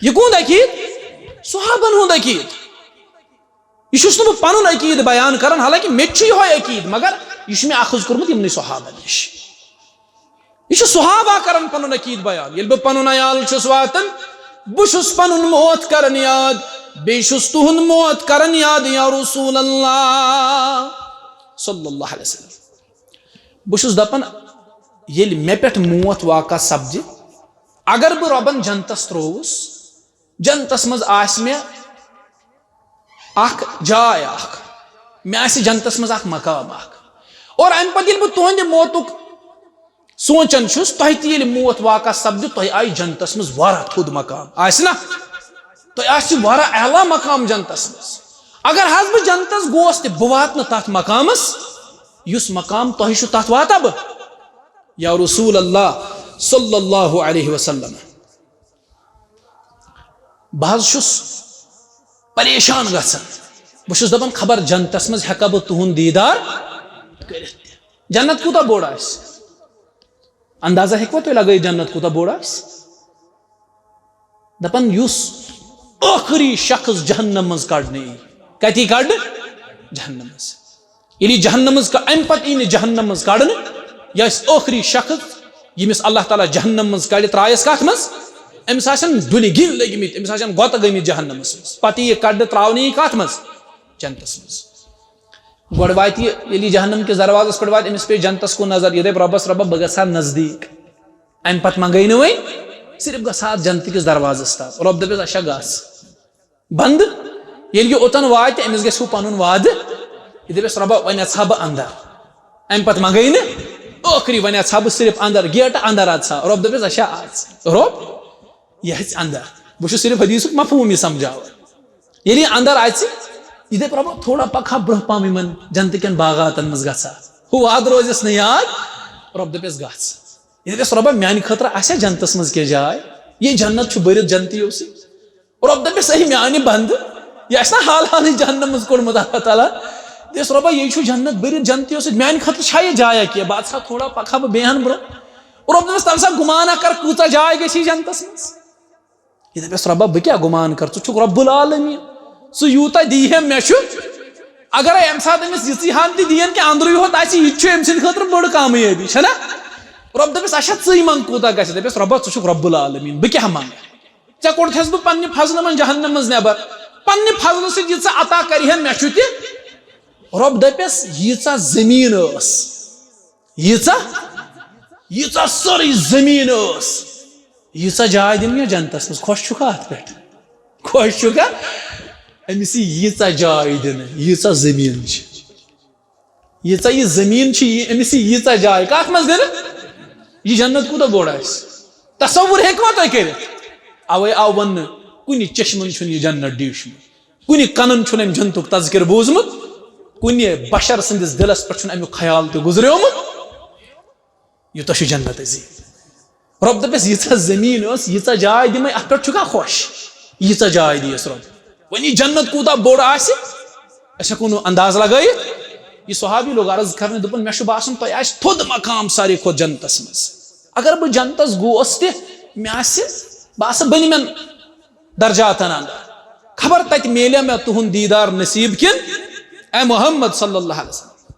یہِ کُہُنٛد عقیٖد؟ صحابن ہُنٛد عقیٖد۔ یہِ چھُس نہٕ بہٕ پنُن عقیٖدٕ بیان کران، حالانکہ مےٚ تہِ چھُ یِہوٚے عقیٖدٕ، مگر یہِ چھُ مےٚ اخذ کوٚرمُت یِمنٕے صحابن نِش۔ یہِ چھُ صحابہ کران پنُن عقیٖدٕ بیان۔ ییٚلہِ بہٕ پنُن عیال چھُس واتان، بہٕ چھُس پنُن موت کران یاد، بیٚیہِ چھُس تُہُنٛد موت کران یاد، یا رسول اللہ صلی اللہ علیہ وسلم۔ بہٕ چھُس دپان، ییٚلہِ مےٚ پٮ۪ٹھ موت واقع سپدِ، اگر بہٕ رۄبن جنتس ترووُس، جنتس منٛز آسہِ مےٚ اکھ جاے اکھ، مےٚ آسہِ جنتس منٛز اکھ مقام اکھ۔ اور امہِ پتہٕ ییٚلہِ بہٕ تُہنٛدِ موتُک سونٛچان چھُس، تۄہہِ تہِ ییٚلہِ موت واقع سپدِ، تۄہہِ آسہِ جنتس منٛز واریاہ تھوٚد مقام، آسہِ نا؟ تۄہہِ آسہِ واریاہ اعلیٰ مقام جنتس منٛز۔ اگر حظ بہٕ جنتس گوس تہِ، بہٕ واتہٕ نہٕ تتھ مقامس، یُس مقام تۄہہِ چھُ، تتھ واتہ بہٕ؟ یا رسول اللہ صلی اللہ علیہ وسلم۔ بہٕ حظ چھُس پریشان گژھان۔ بہٕ چھُس دَپان، خبر جنتَس منٛز ہٮ۪کا بہٕ تُہُنٛد دیٖدار کٔرِتھ تہِ؟ جنت کوٗتاہ بوٚڑ آسہِ؟ اندازہ ہیٚکوا تُہۍ لگٲیِتھ، جنت کوٗتاہ بوٚڑ آسہِ؟ دَپان، یُس ٲخری شخص جہنم منٛز کڑنہٕ یی۔ کَتہِ یی کڑنہٕ؟ جہنم منٛز۔ ییٚلہِ یہِ جہنم منٛز ک-، اَمہِ پتہٕ یی نہٕ جہنم منٛز کڑنہٕ، یہِ آسہِ ٲخری شخص، ییٚمِس اللہ تعالیٰ جہنم منٛز کڑِ، ترٛایَس کَتھ منٛز؟ أمِس آسن ڈُلہِ گِلۍ لٔگۍ مٕتۍ، أمِس آسن گۄتہٕ گٔمٕتۍ جہنمس منٛز۔ پتہٕ یی یہِ کڑنہٕ، ترٛاونہٕ یی کَتھ منٛز؟ جنتس منٛز۔ گۄڈٕ واتہِ یہِ، ییٚلہِ یہِ جہنم کِس دروازس پٮ۪ٹھ واتہِ، أمِس پیٚیہِ جنتس کُن نظر، یہِ دَپہِ، "رۄبس، رۄبا، بہٕ گژھٕ ہا نزدیٖک۔" اَمہِ پتہٕ منٛگے نہٕ وۄنۍ، صرف گژھٕ ہا اَتھ جنتہٕ کِس دروازس تام۔ رۄب دَپٮ۪س، "اچھا، گژھ۔" بنٛد۔ ییٚلہِ یہِ اوٚتَن واتہِ، أمِس گژھِ ہُہ پَنُن وعدٕ۔ یہِ دَپٮ۪س، "رۄبا، وۄنۍ اَژٕ ہا بہٕ اَندَر۔" اَمہِ پَتہٕ منٛگَے نہٕ ٲخری، "وۄنۍ اَژٕ ہا بہٕ صرف اَندَر، گیٹہٕ اَندَر اَژٕ ہا۔" رۄب دَپٮ۪س، "اچھا، اَژ۔" رۄب، یہِ اَژِ اَندَر۔ بہٕ چھُس صرف حدیٖثُک مفہوٗم یہِ سَمجھاوان۔ ییٚلہِ یہِ اَندَر اَژِ، یہِ دَپہِ، "رۄبا، تھوڑا پَکہٕ ہا برٛونٛہہ پَہَم یِمَن جنتہٕ کٮ۪ن باغاتَن منٛز گژھٕ ہا۔" ہُہ وعدٕ روزٮ۪س نہٕ یاد، رۄب دَپٮ۪س، "گژھ۔" یہِ دَپٮ۪س، "رۄبا، میٛانہِ خٲطرٕ آسیٛا جنتَس منٛز کینٛہہ جاے؟ یہِ جنت چھُ بٔرِتھ جنتیو سۭتۍ۔" رۄب دَپٮ۪س، "ہے میانہِ بنٛدٕ، یہِ آسہِ نا حال حالٕے جہنم منٛز کوٚڑمُت اللہ تعالیٰ؟" دَپٮ۪س، "رۄبا، یہِ چھُ جنت بٔرِتھ جنتیو سۭتۍ، میانہِ خٲطرٕ چھا یہِ جایا کینٛہہ؟ بہٕ اژٕ ہا تھوڑا، پکہٕ ہا بہٕ بیٚیہِ ہن برٛونٛہہ۔" رۄب دَپٮ۪س، "تَلہٕ سا گُمانا کر، کۭژاہ جاے گژھِ یہِ جنتس منٛز؟" یہِ دَپٮ۪س، "رۄبا، بہٕ کیٛاہ گُمان کر، ژٕ چھُکھ رۄب العالمیٖن، ژٕ یوٗتاہ دی ہے مےٚ چھُ، اگرے اَمہِ ساتہٕ أمِس یِژٕے ہن تہِ دِیَن کہِ اندرٕے ہوت آسہِ، یہِ تہِ چھُ أمۍ سٕنٛدِ خٲطرٕ بٔڑ کامیٲبی، چھَنا؟" رۄب دَپٮ۪س، "اچھا، ژٕے منٛگ کوٗتاہ گژھِ؟" دَپٮ۪س، "رۄبا، ژٕ چھُکھ رۄب العالمیٖن، بہٕ کیٛاہ منٛگہٕ؟" ژےٚ کوٚڑتھس بہٕ پننہِ فضلہٕ منٛز جہنم منٛز نٮ۪بر، پننہِ فضلہٕ سۭتۍ یہِ ژٕ عطا کرِہن مےٚ چھُ تہِ۔ رۄب دپٮ۪س، ییٖژاہ زٔمیٖن ٲس، ییٖژاہ، ییٖژاہ سٲرٕے زٔمیٖن ٲس، ییٖژاہ جاے دِنہٕ مےٚ جنتس منٛز۔ خۄش چھُکھا اتھ پٮ۪ٹھ؟ خۄش چھُکھا؟ أمِس یی ییٖژاہ جاے دِنہٕ، ییٖژاہ زٔمیٖن چھِ۔ ییٖژاہ یہِ زٔمیٖن چھِ، یہِ، أمِس یی ییٖژاہ جاے۔ کَتھ منٛز دِنہٕ؟ یہِ جنت کوٗتاہ بوٚڑ آسہِ؟ تصوُر ہیٚکوا تُہۍ کٔرِتھ؟ اَوَے آو وَننہٕ، کُنہِ چشمَن چھُنہٕ یہِ جنت ڈیٖشمُت، کُنہِ کَنَن چھُنہٕ أمۍ جنتُک تذکرٕ بوٗزمُت، کُنہِ بشر سٕنٛدِس دِلَس پٮ۪ٹھ چھُنہٕ اَمیُک خیال تہِ گُزریومُت۔ یوٗتاہ چھُ جنت عزیٖز۔ رۄب دَپٮ۪س، ییٖژاہ زٔمیٖن ٲس، ییٖژاہ جاے دِمَے، اَتھ پٮ۪ٹھ چھُکھا خۄش؟ ییٖژاہ جاے دِیَس رۄب۔ وۄنۍ یہِ جنت کوٗتاہ بوٚڑ آسہِ، أسۍ ہٮ۪کو نہٕ انداز لگٲیِتھ۔ یہِ صحابی لوٚگ عرض کرنہِ، دوٚپُن، "مےٚ چھُ باسان، تۄہہِ آسہِ تھوٚد مقام ساروی کھۄتہٕ جنتس منٛز۔ اگر بہٕ جنتس گوس تہِ، مےٚ آسہِ، بہٕ آسہٕ بٔنمٮ۪ن درجاتن اندر۔ خبر تتہِ میلیا مےٚ تُہُنٛد دیٖدار نصیٖب کِنہٕ، اے محمد صلی اللہ علیہ وسلم؟"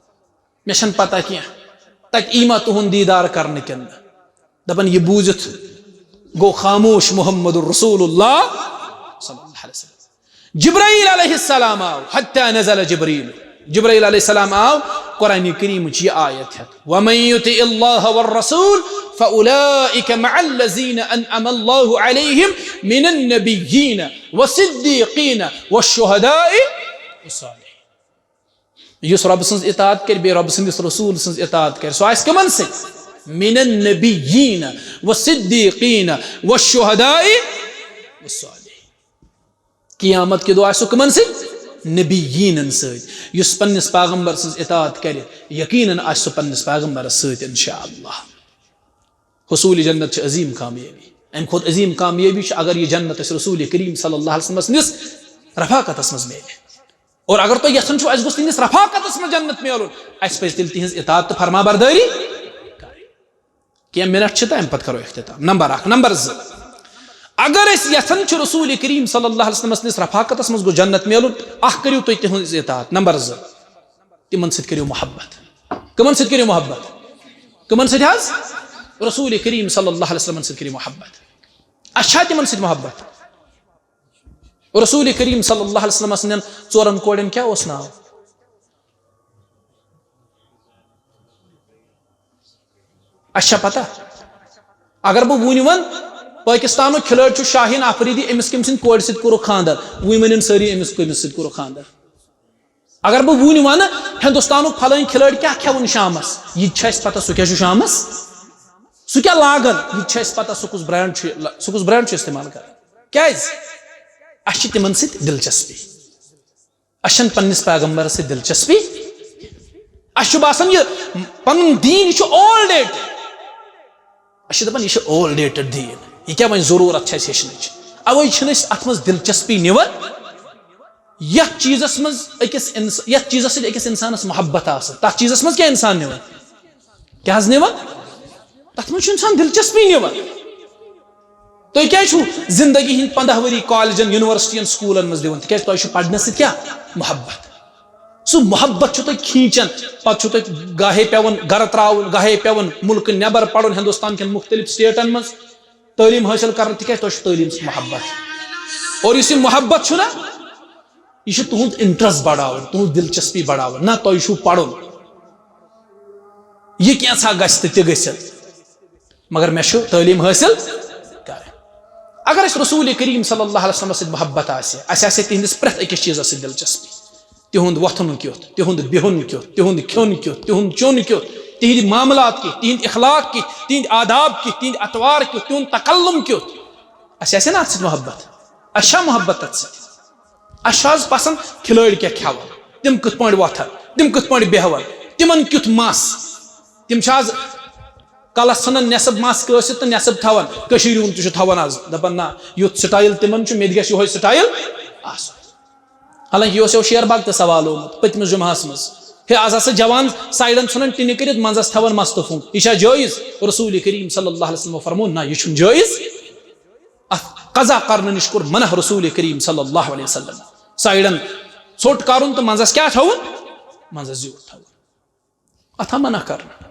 مےٚ چھَنہٕ پتہ کینٛہہ، تَتہِ یی ما تُہُنٛد دیٖدار کرنہٕ کِنہٕ نہٕ۔ دَپان، یہِ بوٗزِتھ گوٚو خاموش محمد رسول اللہ صلی اللہ علیہ وسلم۔ جبرائیل علیہ السلام آو، حتی نزل جبریل۔ جبرائیل علیہ السلام آو قرآن کریمٕچ یہِ آیت ہٮ۪تھ، ومن یطع اللہ والرسول فاولئک مع الذین انعم اللہ علیہم من النبیین والصدیقین والشہداء والصالحین۔ یُس رۄبہٕ سٕنٛز اطاعت کرِ، بیٚیہِ رۄبہٕ سٕنٛدِس رسول سٕنٛز اطاعت کرِ، سُہ آسہِ کٕمن سۭتۍ؟ من النبیین والصدیقین والشہداء والصالحین۔ قیامت کہِ دۄہ آسہِ سُہ کٕمن سۭتۍ؟ نبیینن سۭتۍ۔ یُس پننِس پیغمبر سٕنٛز اطاعت کرِ، یقیناً آسہِ سُہ پننِس پیغمبرس سۭتۍ انشاءاللہ۔ حصول جنت چھِ عظیم کامیٲبی۔ امہِ کھۄتہٕ عظیم کامیٲبی چھِ اگر یہِ جنت اسہِ رسول کریم صلی اللہ علیہ وسلمس نِس رفاقتس منٛز میلہِ۔ اور اگر تُہۍ یژھان چھِو اسہِ گوٚژھ تِہنٛدِس رفاقتس منٛز جنت میلُن، اسہِ پزِ تیٚلہِ تِہنٛز اطاعت تہٕ فرما بردٲری کرٕنۍ۔ کینٛہہ منٹ چھِ تہٕ امہِ پتہٕ کرو اختتام۔ نمبر اکھ۔ نمبر زٕ، اگر أسۍ یژھان چھِ رسول کریم صلی اللہ علیہ وسلمس نِس رفاقتس منٛز گوٚژھ جنت میلُن، اکھ کٔرِو تُہۍ تِہنٛز اطاعت۔ نمبر زٕ، تِمن سۭتۍ کٔرِو محبت۔ کٕمن سۭتۍ کٔرِو محبت؟ کٕمن سۭتۍ حظ؟ رسول کریم صلی اللہ علیہ وسلمن سۭتۍ کٔرِو محبت۔ اَسہِ چھا تِمن سۭتۍ محبت؟ رسول کریم صلی اللہ علیہ وسلم سٕنٛدٮ۪ن ژورن کورٮ۪ن کیٛاہ اوس ناو؟ اَسہِ چھا پتہ؟ اگر بہٕ وُنہِ وَنہٕ، پٲکِستانُک کھلٲڑۍ چھُ شاہیٖن آفریدی، أمِس کٔمۍ سٕنٛدِ کورِ سۭتۍ کوٚرُکھ خانٛدر؟ وُنہِ ؤنِن سٲری، أمِس کٔمِس سۭتۍ کوٚرُکھ خانٛدر؟ اگر بہٕ وُنہِ وَنہٕ، ہندوستانُک فلٲنۍ کھلٲڑۍ کیٛاہ کھٮ۪وُن شامس؟ یہِ تہِ چھِ اَسہِ پتہ، سُہ کیٛاہ چھُ شامس؟ سُہ کیٛاہ لاگان؟ یہِ تہِ چھِ اَسہِ پتہ، سُہ کُس برانڈ چھُ، سُہ کُس برانڈ چھُ استعمال کران۔ کیٛازِ؟ اَسہِ چھِ تِمن سۭتۍ دلچسپی۔ اَسہِ چھَنہٕ پننِس پیغمبرس سۭتۍ دلچسپی۔ اَسہِ چھُ باسان، یہِ پنُن دیٖن، یہِ چھُ اولڈ ڈیٹڈ۔ أسۍ چھِ دَپان، یہِ چھُ اولڈ ڈیٹڈ دیٖن، یہِ کیٛاہ وۄنۍ ضروٗرت چھِ اَسہِ ہیٚچھنٕچ؟ اَوَے چھِنہٕ أسۍ اَتھ منٛز دلچسپی نِوان۔ یَتھ چیٖزَس منٛز أکِس اِنس-، یَتھ چیٖزَس سۭتۍ أکِس اِنسانَس محبت آسہِ، تَتھ چیٖزَس منٛز کیٛاہ اِنسان نِوان؟ کیٛاہ حظ نِوان؟ تَتھ منٛز چھُ اِنسان دلچسپی نِوان۔ تُہۍ کیٛازِ چھُو زِندگی ہِنٛدۍ پنٛداہ ؤری کالجَن، یونیورسٹیَن، سکوٗلَن منٛز دِوان؟ تِکیٛازِ تۄہہِ چھُ پَرنَس سۭتۍ کیٛاہ؟ محبت۔ سُہ محبت چھُ تۄہہِ کھینچان، پتہٕ چھُ تۄہہِ گاہے پٮ۪وان گرٕ ترٛاوُن، گاہے پٮ۪وان مُلکہٕ نٮ۪بر پرُن، ہندوستان کٮ۪ن مُختٔلِف سٹیٹن منٛز تعلیٖم حٲصِل کرنہٕ، تِکیازِ تۄہہِ چھُ تعلیٖم سۭتۍ محبت۔ اور یُس یہِ محبت چھُ نا، یہِ چھُ تُہُنٛد interest بڑاوان، تُہٕنٛز دلچسپی بڑاوان، نہ تۄہہِ چھُو پرُن، یہِ کینٛژھا گژھِ تہٕ تہِ گٔژھِتھ۔ مگر مےٚ چھُ تعلیٖم حٲصِل کرٕنۍ۔ اگر أسۍ رسول کریم صلی اللہ علیہ وسلمس سۭتۍ محبت آسہِ، اسہِ آسہِ تِہنٛدِس پرٛٮ۪تھ أکِس چیٖزس سۭتۍ دلچسپی۔ تِہُنٛد وۄتھُن کیُتھ، تِہُنٛد بِہُن کیُتھ، تِہُنٛد کھیوٚن کیُتھ، تِہُنٛد چیوٚن کیُتھ، تِہنٛدۍ معاملات کِتھ، تِہنٛدۍ اخلاق کِتھ، تِہنٛدۍ آداب کِتھ، تِہنٛدۍ اطوار کیُتھ، تِہُنٛد تکلم کیُتھ۔ اسہِ آسہِ نا اتھ سۭتۍ محبت؟ اسہِ چھا محبت تتھ سۭتۍ؟ اسہِ چھا آز پسند کھلٲڑۍ کیٛاہ کھٮ۪وان، تِم کِتھ پٲٹھۍ وۄتھان، تِم کِتھ پٲٹھۍ بیہوان، تِمن کیُتھ مس؟ تِم چھِ آز کلس ژھٕنان نٮ۪صٕب مس کٲسِتھ تہٕ نٮ۪صٕب تھاوان۔ کٔشیٖرِ ہُنٛد تہِ چھُ تھاوان آز، دپان، نہ، یُتھ سٹایل تِمن چھُ، مےٚ تہِ گژھِ یِہوے سٹایل آسُن۔ حالانکہ یہِ اوس یَوٕ شیر باغ تہِ سوال آمُت پٔتمِس جمعہس منٛز۔ ہے، آز ہسا جوان سایڈن ژھٕنان ٹِنہِ کٔرِتھ، منٛزس تھاوان مس تہٕ پھُنٛگ۔ یہِ چھا جٲیز؟ رسول کریم صلی اللہ علیہ وسلم فرموو، نہ، یہِ چھُنہٕ جٲیز۔ اتھ قضا کرنہٕ نِش کوٚر منع رسول کریم صلی اللہ علیہ وسلم۔ سایڈن ژھوٚٹ کرُن تہٕ منٛزس کیٛاہ تھاوُن؟ منٛزس زیوٗٹھ تھاوُن۔ اتھ آو منع کرنہٕ۔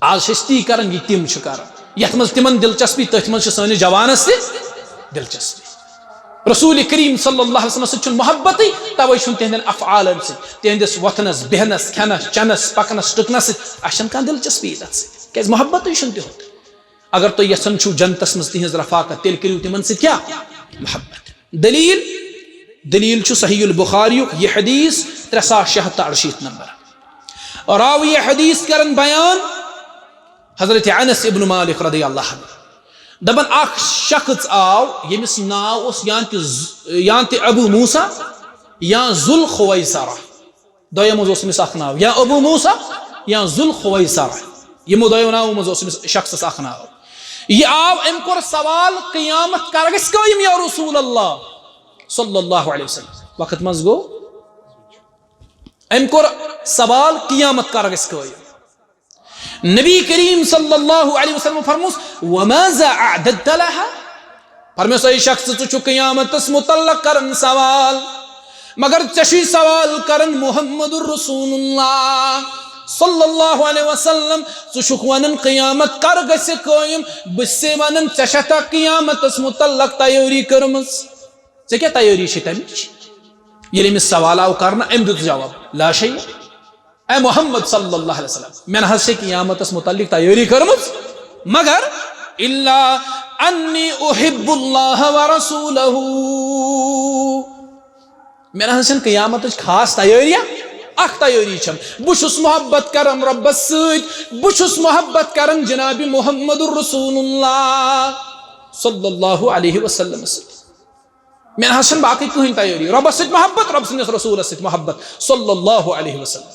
آز چھِ أسۍ تی کران، یہِ تِم چھِ کران۔ یتھ منٛز تِمن دلچسپی، تٔتھۍ منٛز چھِ سٲنِس جوانس تہِ دلچسپی۔ رسول کریم صلی اللہ علیہ وسلم سۭتۍ چھُنہٕ محبتٕے، توے چھُنہٕ تِہنٛدٮ۪ن افعالن سۭتۍ، تِہنٛدِس وۄتھنس، بیہنس، کھٮ۪نس، چٮ۪نس، پکنس، ٹٕکنس سۭتۍ، اسہِ چھَنہٕ کانٛہہ دلچسپی تتھ سۭتۍ۔ کیٛازِ؟ محبتٕے چھُنہٕ تِہُنٛد۔ اگر تُہۍ یژھان چھِو جنتس منٛز تِہنٛز رفاقت، تیٚلہِ کٔرِو تِمن سۭتۍ کیٛاہ؟ محبت۔ دلیل، دلیل چھُ صحیح البخاریُک یہِ حدیث ترٛےٚ ساس شےٚ ہتھ تہٕ اَرشیٖتھ نمبر۔ راوی حدیث کرن بیان حضرت انس ابن مالک رضی اللہ عنہ۔ دپان، اکھ شخص آو، ییٚمِس ناو اوس یا تہِ ز-، یا تہِ ابو موسیٰ یا ذوالخویسرہ۔ دۄیو منٛز اوس أمِس اکھ ناو، یا ابو موسیٰ یا ذوالخویسرہ۔ یِمو دۄیو ناوو منٛز اوس أمِس شخصس اکھ ناو۔ یہِ آو، أمۍ کوٚر سوال، قیامت کر گژھِ قٲیِم یا رسول اللہ صلی اللہ علیہ وسلم؟ وقت منٛز گوٚو۔ أمۍ کوٚر سوال، قیامت کر گژھِ قٲیِم؟ نبی کریم صلی اللہ علیہ وسلم فرموس، وماذا اعددت لها؟ فرموس، اے شخص، ژٕ چھُکھ قیامتس متعلق کران سوال، مگر ژےٚ چھُے سوال کران محمد رسول اللہ صلی اللہ علیہ وسلم۔ ژٕ چھُکھ ونان قیامت کر گژھِ قٲیِم، بہٕ چھُسے ونان ژےٚ چھےٚ تا قیامتس متعلق تیٲری کٔرمٕژ؟ ژےٚ کیٛاہ تیٲری چھےٚ تمِچ؟ ییٚلہِ أمِس سوال آو کرنہٕ، أمۍ دیُت جواب، لا شیء۔ اے محمد صلی اللہ علیہ وسلم، مےٚ نہ حظ چھےٚ قیامتس متعلق تیٲری کٔرمٕژ، مگر الا انی احب اللہ ورسولہ۔ مےٚ نہ حظ چھنہٕ قیامتٕچ خاص تیٲری، اکھ تیٲری چھم، بہٕ چھُس محبت کران رۄبس سۭتۍ، بہٕ چھُس محبت کران جناب محمد رسول اللہ صلی اللہ علیہ وسلم سۭتۍ۔ مےٚ نہ حظ چھنہٕ باقٕے کٕہٕنۍ تیٲری، رۄبس سۭتۍ محبت، رۄب سٕنٛدِس رسولس سۭتۍ محبت صلی اللہ علیہ وسلم۔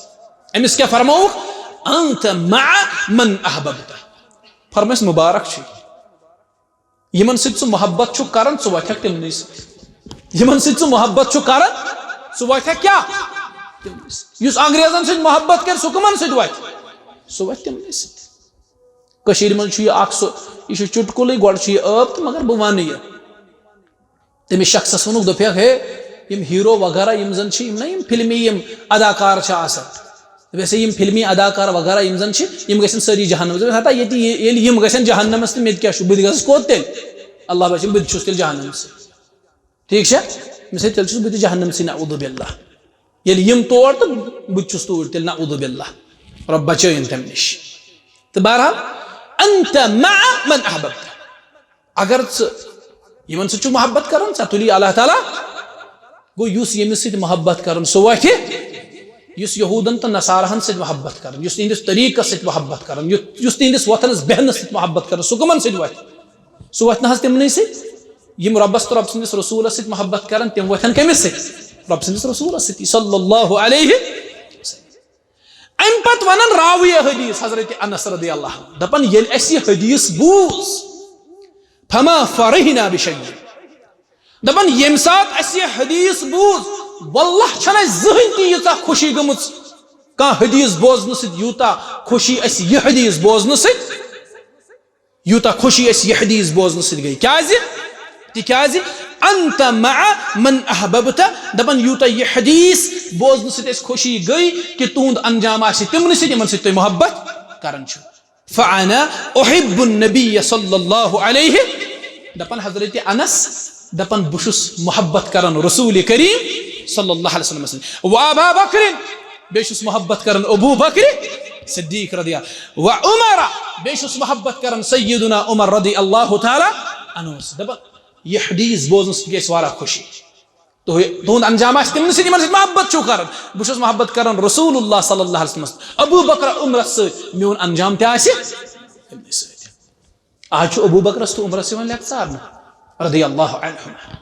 أمِس کیٛاہ فرمووُکھ؟ انت مع من احببت۔ فرمٲیس، مبارک چھُ یِمن سۭتۍ ژٕ محبت چھُکھ کران، ژٕ وۄتھکھ تِمنٕے سۭتۍ۔ یِمن سۭتۍ ژٕ محبت چھُکھ کران، ژٕ وۄتھکھ کیٛاہ؟ تِمنٕے سۭتۍ۔ یُس انگریزن سۭتۍ محبت کرِ، سُہ کٕمن سۭتۍ وۄتھِ؟ سُہ وۄتھِ تِمنٕے سۭتۍ۔ کٔشیٖرِ منٛز چھُ یہِ اکھ سُہ، یہِ چھُ چُٹکُلٕے، گۄڈٕ چھُ یہِ عٲب تہٕ مگر بہٕ وَنہٕ یہِ۔ تٔمِس شخصس ووٚنُکھ، دوٚپُکھ، ہے، یِم ہیٖرو وغیرہ یِم زن چھِ، یِم نہ یِم فلمی یِم اداکار چھِ آسان، دوٚپُکھ، یِم فلمی اداکار وغیرہ یِم زن چھِ، یِم گژھن سٲری جہنمس۔ دوٚپُکھ، ہتا ییٚتہِ یہِ-، ییٚلہِ یِم گژھن جہنمس تہٕ مےٚ تہِ کیٛاہ چھُ، بہٕ تہِ گژھٕ کوٚت تیٚلہِ؟ اللہ بچٲیِن، بہٕ تہِ چھُس تیٚلہِ جہنمسٕے۔ ٹھیٖک چھا؟ مےٚ سۭتۍ تیٚلہِ چھُس بہٕ تہِ جہنمسٕے، نعوذ باللہ۔ ییٚلہِ یِم تور تہٕ بہٕ تہِ چھُس توٗرۍ تیٚلہِ، نعوذ باللہ۔ رۄب بچٲیِن تَمہِ نِش۔ تہٕ بہرحال، انت مع من احببت۔ اگر ژٕ یِمن سۭتۍ چھُکھ محبت کران، ژےٚ تُلی اللہ تعالیٰ۔ گوٚو، یُس ییٚمِس سۭتۍ محبت کران، سُہ وۄتھِ۔ یُس یہوٗدن تہٕ نصاراہن سۭتۍ محبت کران، یُس تِہنٛدِس طریٖقس سۭتۍ محبت کران، یُس، یُس تِہنٛدِس وۄتھنس بیہنس سۭتۍ محبت کران، سُہ کٕمن سۭتۍ وۄتھِ؟ سُہ وۄتھِ نہ حظ تِمنٕے سۭتۍ۔ یِم رۄبس تہٕ رۄب سٕنٛدِس رسوٗلس سۭتۍ محبت کران، تِم وۄتھن کٔمِس سۭتۍ؟ رۄب سٕنٛدِس رسوٗلس سۭتی، صلی اللہ علیہ وسلم۔ امہِ پتہٕ ونان راوی حدیث حضرت انس رضی اللہ عنہ، دپان، ییٚلہِ اسہِ یہِ حدیث بوٗز، فما فرحنا بشیء۔ دپان، ییٚمہِ ساتہٕ اسہِ یہِ حدیث بوٗز، واللہ چھنہٕ اسہِ زٕہٕنۍ تہِ ییٖژاہ خوشی گٔمٕژ کانٛہہ حدیث بوزنہٕ سۭتۍ، یوٗتاہ خوشی اسہِ یہِ حدیث بوزنہٕ سۭتۍ، یوٗتاہ خوشی اسہِ یہِ حدیث بوزنہٕ سۭتۍ گٔے۔ کیازِ؟ تِکیازِ انت مع من احببت، دپان، یوٗتاہ یہِ حدیث بوزنہٕ سۭتۍ اسہِ خوشی گٔے کہِ تُہُنٛد انجام آسہِ تِمنٕے سۭتۍ، یِمن سۭتۍ تُہۍ محبت کران چھِو۔ فانا احب النبی صلی اللہ علیہ، دپان حضرت انس، دپان، بہٕ چھُس محبت کران رسول کریم صلی اللہ علیہ وسلم سۭتۍ۔ و ابا بکر، بیٚیہِ چھُس محبت کران ابو بکر صدیق رضی اللہ، و عمر، بیٚیہِ چھُس محبت کران سیدنا عمر رضی اللہ تعالیٰ عنہ۔ دپان، یہِ حدیث بوزنہٕ سۭتۍ گژھِ واریاہ خوشی۔ تُہۍ، تُہُنٛد انجام آسہِ تِمنٕے سۭتۍ، یِمن سۭتۍ محبت چھِو کران۔ بہٕ چھُس محبت کران رسول اللہ صلی اللہ علیہ وسلم، ابو بکر عمرس سۭتۍ، میون انجام تہِ آسہِ تِمنٕے سۭتۍ۔ آز چھُ ابو بکرس تہٕ عمرس یِوان لیٚکہٕ ژارنہٕ، رضی اللہ عنہما۔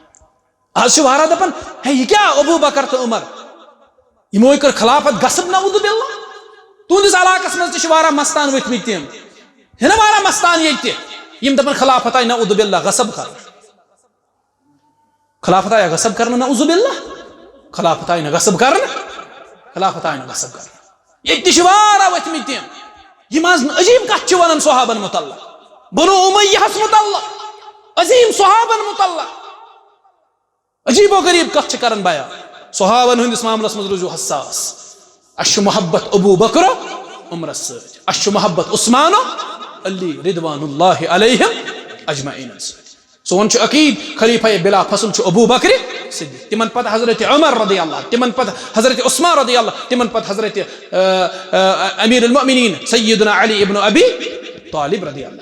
آز چھِ واریاہ دپان، ہے، یہِ کیٛاہ ابو بکر تہٕ عمر؟ یِموے کٔر خلافت غصب، نعوذ باللہ۔ تُہنٛدِس علاقس منٛز تہِ چھِ واریاہ مستان ؤتھمٕتۍ تِم۔ ہے نہ، واریاہ مستان ییٚتہِ تہِ۔ یِم دپان خلافت آیہِ، نعوذ باللہ، غصب کرنہٕ۔ خلافت آیا غصب کرنہٕ؟ نعوذ باللہ۔ خلافت آیہِ نہٕ غصب کرنہٕ۔ خلافت آیہِ نہٕ غصب کرنہٕ۔ ییٚتہِ تہِ چھِ واریاہ ؤتھمٕتۍ تِم۔ یِم حظ عجیب کتھ چھِ ونان صحابن متعلق۔ بنو امیہس متعلق۔ عظیم صحابن متعلق۔ عجیب و غریب کتھ چھِ کران بیان۔ صحابن ہٕنٛدِس معاملس منٛز روٗزِو حساس۔ اسہِ چھُ محبت ابو بکر و عمرس سۭتۍ۔ اسہِ چھُ محبت عثمان و علی رضوان اللہ علیہم اجمعین سۭتۍ۔ سون چھُ عقید، خلیفہ بلا فصل چھُ ابو بکر صدیق، تِمن پتہٕ حضرت عمر رضی اللہ، تِمن پتہٕ حضرت عثمان رضی اللہ، تِمن پتہٕ حضرت، آ، آ، امیر المؤمنین سیدنا علی ابن ابی طالب رضی اللہ۔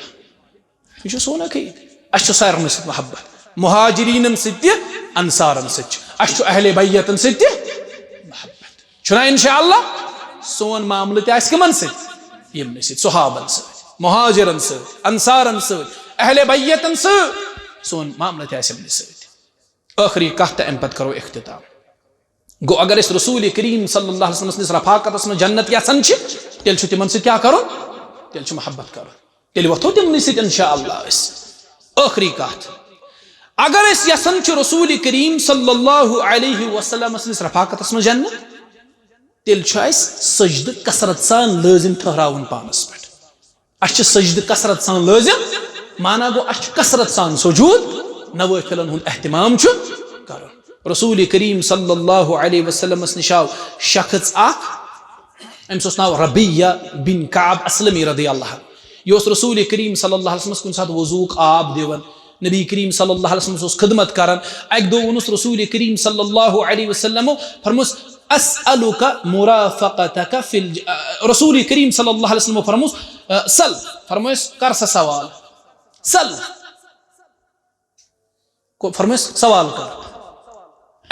یہِ چھُ سون عقید۔ اسہِ چھُ سارنٕے سۭتۍ محبت، مہاجرینن سۭتۍ تہِ، انصارن سۭتۍ چھُ، اسہِ چھُ اہل بیتن سۭتۍ تہِ محبت۔ چھُنہ انشاءاللہ؟ سون معاملہٕ تہِ آسہِ کٕمن سۭتۍ؟ یِمنٕے سۭتۍ، صحابن سۭتۍ، مہاجرن سۭتۍ، انصارن سۭتۍ، اہل بیتن سۭتۍ۔ سون معاملہٕ تہِ آسہِ یِمنٕے سۭتۍ۔ ٲخری کتھ تہٕ امہِ پتہٕ کرو اختتام۔ گوٚو، اگر أسۍ رسول کریم صلی اللہ علیہ وسلم سٕنٛدِس رفاقتس منٛز جنت یژھان چھِ، تیٚلہِ چھُ تِمن سۭتۍ کیٛاہ کرُن؟ تیٚلہِ چھُ محبت کرُن۔ تیٚلہِ وۄتھو تِمنٕے سۭتۍ انشاءاللہ أسۍ۔ ٲخری کتھ، اگر أسۍ یژھان چھِ رسول کریم صلی اللہ علیہ وسلم سٕنٛدِس رفاقتس منٛز جنت، تیٚلہِ چھُ اسہِ سجدٕ کثرت سان لٲزم ٹھہراوُن پانس پٮ۪ٹھ۔ اسہِ چھِ سجدٕ کثرت سان لٲزم، معنی گوٚو، اسہِ چھُ کثرت سان سجود نوافلن ہُنٛد اہتمام چھُ کرُن۔ رسول کریم صلی اللہ علیہ وسلمس نِش آو شخص اکھ، أمِس اوس ناو ربیعہ بن کعب اسلمی رضی اللہ عنہ۔ یہِ اوس رسول کریم صلی اللہ علیہ وسلمس کُنہِ ساتہٕ وضوٗک آب دِوان، نبی کریم صلی اللہ علیہ وسلم اوس خدمت کران۔ اکہِ دۄہ ووٚنُس رسول کریم صلی اللہ علیہ وسلم، فرموس، "اسألک مرافقتک فی الج-"، رسول کریم صلی اللہ علیہ وسلم فرموس، "سل"، فرموس، "کر سا سوال، سل"۔ کو-، فرموس، "سوال کر"۔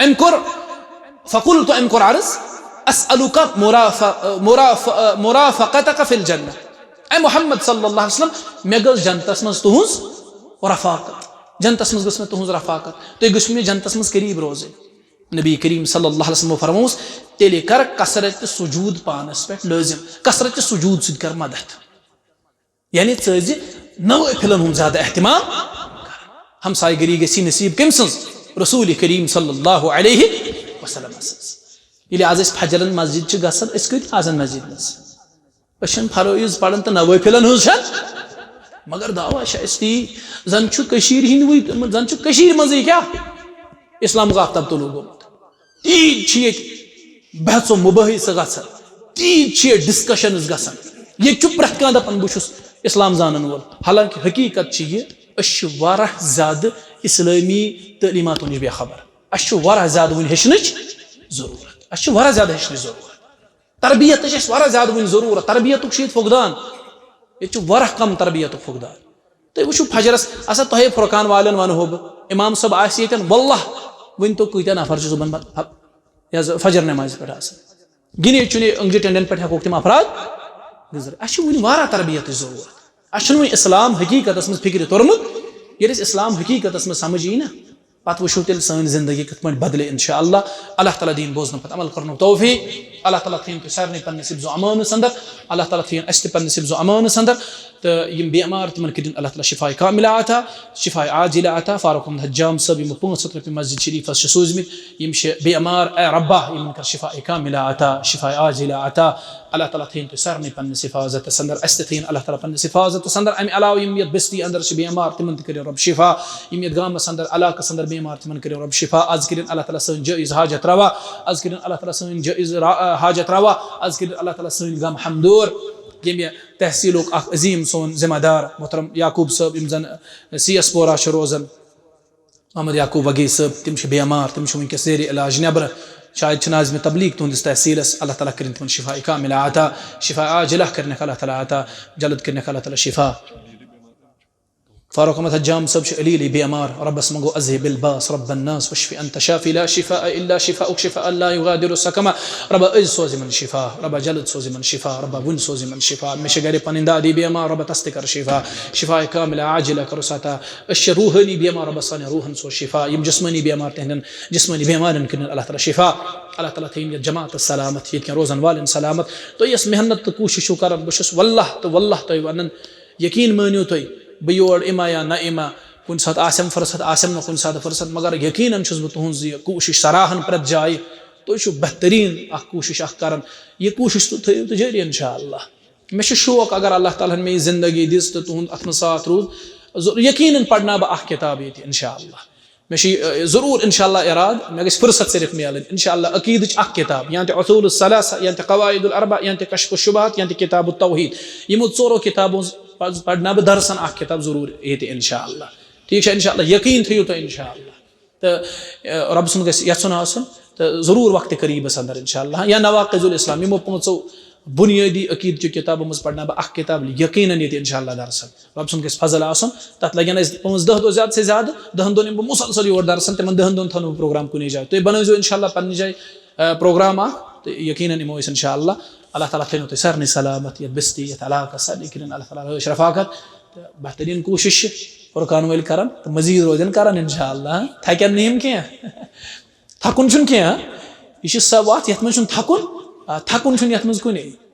أمۍ کوٚر، فقلت، أمۍ کوٚر عرض، "اسألک مراف-، مراف-، مرافقتک فی الجنہ"۔ اے محمد صلی اللہ علیہ وسلم، مےٚ گٔژھ جنتس منٛز تُہنٛز رفاقت، جنتس منٛز گٔژھ مےٚ تُہنٛز رفاقت، تُہۍ گٔژھِو مےٚ جنتس منٛز قریب روزٕنۍ۔ نبی کریم صلی اللہ علیہ وسلمو فرمووُس، تیٚلہِ کر کثرت سجود پانس پٮ۪ٹھ لٲزم، کثرت سجود سۭتۍ کر مدد۔ یعنی ژٕ ٲسۍ زِ نوٲفلن ہُنٛد زیادٕ اہتمام۔ ہمسایہِ گٔری گژھی نصیب کٔمۍ سٕنٛز؟ رسول کریم صلی اللہ علیہ وسلم سٕنٛز۔ ییٚلہِ آز أسۍ فجرن مسجد چھِ گژھان، أسۍ کۭتۍ آسان مسجد منٛز؟ أسۍ چھِنہٕ فرٲیض پران تہٕ نوٲفلن ہٕنٛز چھَنہٕ۔ مگر دعویٰ چھِ اَسہِ تی، زن چھُ کٔشیٖرِ ہِنٛدۍ وٕنۍ، زن چھُ کٔشیٖرِ منٛزٕے کیٛاہ؟ اسلامُک آفتاب طلوع گوٚمُت۔ تیٖتۍ چھِ ییٚتہِ بحث و مباحثہٕ گژھان، تیٖتۍ چھِ ییٚتہِ discussions گژھان۔ ییٚتہِ چھُ پرٛٮ۪تھ کانٛہہ دَپان، "بہٕ چھُس اسلام زانن وول"۔ حالانکہ حقیٖقت چھِ یہِ، أسۍ چھِ واریاہ زیادٕ اسلٲمی تعلیٖماتو نِش بے خبر۔ اَسہِ چھُ واریاہ زیادٕ وُنہِ ہیٚچھنٕچ ضروٗرت۔ اَسہِ چھُ واریاہ زیادٕ ہیٚچھنٕچ ضروٗرت۔ تربیت تہِ چھِ اَسہِ واریاہ زیادٕ وُنہِ ضروٗرت۔ تربیتُک چھُ ییٚتہِ فقدان۔ ییٚتہِ چھُ واریاہ کم تربیتُک فقدان۔ تُہۍ وٕچھِو فجرس، اچھا، تۄہے فرقان والٮ۪ن ونہو بہٕ، امام صٲب آسہِ ییٚتٮ۪ن، واللہ، ؤنۍ تو کۭتیاہ نفر چھِ صُبحن پتہٕ، یہِ حظ فجر نمازِ پٮ۪ٹھ آسان؟ گِنے چُنے أنٛگجہِ ٹٮ۪نٛڈٮ۪ن پٮ۪ٹھ ہٮ۪کوکھ تِم افراد گُزٲرِتھ۔ اَسہِ چھِ وُنہِ واریاہ تربیتٕچ ضروٗرت۔ اَسہِ چھُنہٕ وُنہِ اسلام حقیٖقتس منٛز فکرِ توٚرمُت۔ ییٚلہِ اَسہِ اسلام حقیٖقتس منٛز سمجھ یی نہ، پتہٕ وٕچھو تیٚلہِ سٲنۍ زندگی کِتھ پٲٹھۍ بدلہِ، انشاءاللہ۔ اللہ تعالیٰ دِیِن بوزنہٕ پتہٕ عمل کرنُک توفیق۔ اللہ تعالیٰ تھٲیِن تُہۍ سارنٕے پننِس حفظ و امانس اندر۔ اللہ تعالیٰ تھٲیِن اَسہِ تہِ پننِس حفظ و امانس اندر۔ تہٕ یِم بیمار، تِمن کٔرِن اللہ تعالیٰ شفاء کاملہ عطا، شفاء عاجلہ عطا۔ فاروق احمد حجام صٲب، یِمو پانٛژھ ہتھ رۄپیہِ مسجد شریفس چھِ سوٗزمٕتۍ، یِم چھِ بیمار، اے ربا، یِمن کر شفاء کاملہ عطا، شفاء عاجلہ عطا۔ اللہ تعالیٰ تھٲیِن تُہۍ سارنٕے پننِس حفاظتس اندر، اَسہِ تہِ تھٲیِن اللہ تعالیٰ پننِس حفاظتس اندر۔ امہِ علاوٕ یِم یتھ بستی اندر چھِ بیمار، تِمن تہِ کٔرِن رب شفا۔ یِم یتھ گامس اندر، علاقس اندر بیمار، تِمن کٔرِن رب شفا۔ از کٔرِن اللہ تعالیٰ سٲنۍ جٲیز حاجت روا۔ از کٔرِن اللہ تعالیٰ سٲنۍ جٲیز را-، حاجت روا۔ از کٔرِن اللہ تعالیٰ سٲنۍ غم ہمدور۔ ییٚمہِ تحصیلُک اکھ عظیٖم سون ذمہ دار محترم یعقوب صٲب، یِم زن سی ایس پورہ چھِ روزان، محمد یعقوب وگی صٲب، تِم چھِ بیمار، تِم چھِ وٕنکیٚس زیر علاج نیبرٕ۔ شاید چھِ ناظم تبلیغ تُہنٛدِس تحصیلس، اللہ تعالیٰ کٔرِن تِمن شفاء کاملہ عطا، شفاء عاجلہ کٔرِنکھ اللہ تعالیٰ عطا، جلد کٔرِنکھ اللہ تعالیٰ شفا۔ فاروق احمد حجام صٲب چھِ علی علی بیمار، ربس منٛگو اذہب الباس رب الناس واشف انت شافی لا شفاء الا شفاءک شفاء لا یغادر سقما۔ ربا أزۍ سوز یِمن شفا، ربا جلد سوز یِمن شفا، ربا وُنۍ سوز یِمن شفا۔ مےٚ چھِ گرِ پنٕنۍ دادی بیمار، ربا تس تہِ کر شفا، شفاء کاملہ عاجلہ کر عطا۔ أسۍ چھِ روحٲنی بیمار، ربا سانٮ۪ن روحن سوز شفا۔ یِم جسمٲنی بیمار، تِہنٛدٮ۪ن جسمٲنی بیمارن کٔرِنۍ اللہ تعالیٰ شفا۔ اللہ تعالیٰ تھٲیِن یتھ جماعتس سلامت، ییٚتہِ کٮ۪ن روزن والٮ۪ن سلامت۔ تُہۍ یۄس محنت تہٕ کوٗشش چھِو کران، بہٕ چھُس واللہ تہٕ واللہ تۄہہِ ونان، یقین مٲنِو تُہۍ، بہٕ یور یِما یا نہ یِما، کُنہِ ساتہٕ آسٮ۪م فرصت، آسٮ۪م نہٕ کُنہِ ساتہٕ فرصت، مگر یقیناً چھُس بہٕ تُہٕنٛز یہِ کوٗشِش سراہان پرٛٮ۪تھ جایہِ۔ تُہۍ چھِو بہتریٖن اکھ کوٗشِش اکھ کران۔ یہِ کوٗشِش تہٕ تھٲیِو تُہۍ جٲری، انشاءاللہ۔ مےٚ چھُ شوق، اگر اللہ تعالیٰ ہن مےٚ یہِ زندگی دِژ تہٕ تُہُنٛد اتھ منٛز ساتھ روٗد، ضروٗر، یقیناً پرناو بہٕ اکھ کتاب ییٚتہِ، انشاءاللہ۔ مےٚ چھِ، اے، ضروٗر، انشاءاللہ، ارادٕ، مےٚ گژھِ فرصت صرف میلٕنۍ، انشاءاللہ، عقیدٕچ اکھ کتاب، یا تہِ اصول الثلاثہ، یا تہِ قواعد الاربع، یا تہِ کشف الشبہات، یا تہِ کتاب التوحید۔ یِمو ژورو کتابو منٛز پز-، پرناو بہٕ درسن اکھ کتاب ضروٗر ییٚتہِ، انشاءاللہ۔ ٹھیٖک چھا؟ انشاءاللہ، یقین تھٲیِو تُہۍ، انشاءاللہ۔ تہٕ، اے، رۄب سُنٛد گژھِ یژھُن آسُن، تہٕ ضروٗر وقتِ قریٖبس اندر، انشاءاللہ۔ یا نواقض الاسلام، یِمو پانٛژو بُنیٲدی عقیٖدٕ چہِ کِتابو منٛز پرناو بہٕ اکھ کِتاب یقیناً ییٚتہِ، انشاءاللہ، درسن۔ رۄب سُنٛد گژھِ فضل آسُن، تتھ لگن اَسہِ پانٛژھ دَہ دۄہ زیادٕ سے زیادٕ، دَہن دۄہن یِمہٕ بہٕ مُسلسل یور درسن، تِمن دَہن دۄہن تھاوو نہٕ بہٕ پروگرام کُنے جایہِ۔ تُہۍ بنٲوزیٚو انشاءاللہ پننہِ جایہِ، آ، پروگرام اکھ، تہٕ یقیناً یِمو أسۍ انشاءاللہ۔ اللہ تعالیٰ تھٲینو تُہۍ سارنٕے سلامت، یتھ بستی، یتھ علاقس، سارنٕے کٔرِن اللہ تعالیٰ رٲچھ رفاقت۔ تہٕ بہتریٖن کوٗشِش چھِ فرقان وٲلۍ کران، تہٕ مزیٖد روزن کران انشاءاللہ۔ تھکن نہٕ یِم کینٛہہ۔ تھکُن چھُنہٕ کینٛہہ، یہِ چھِ سۄ وَتھ یَتھ منٛز چھُنہٕ تھکُن، آ، تھکُن چھُنہٕ یَتھ منٛز کُنے۔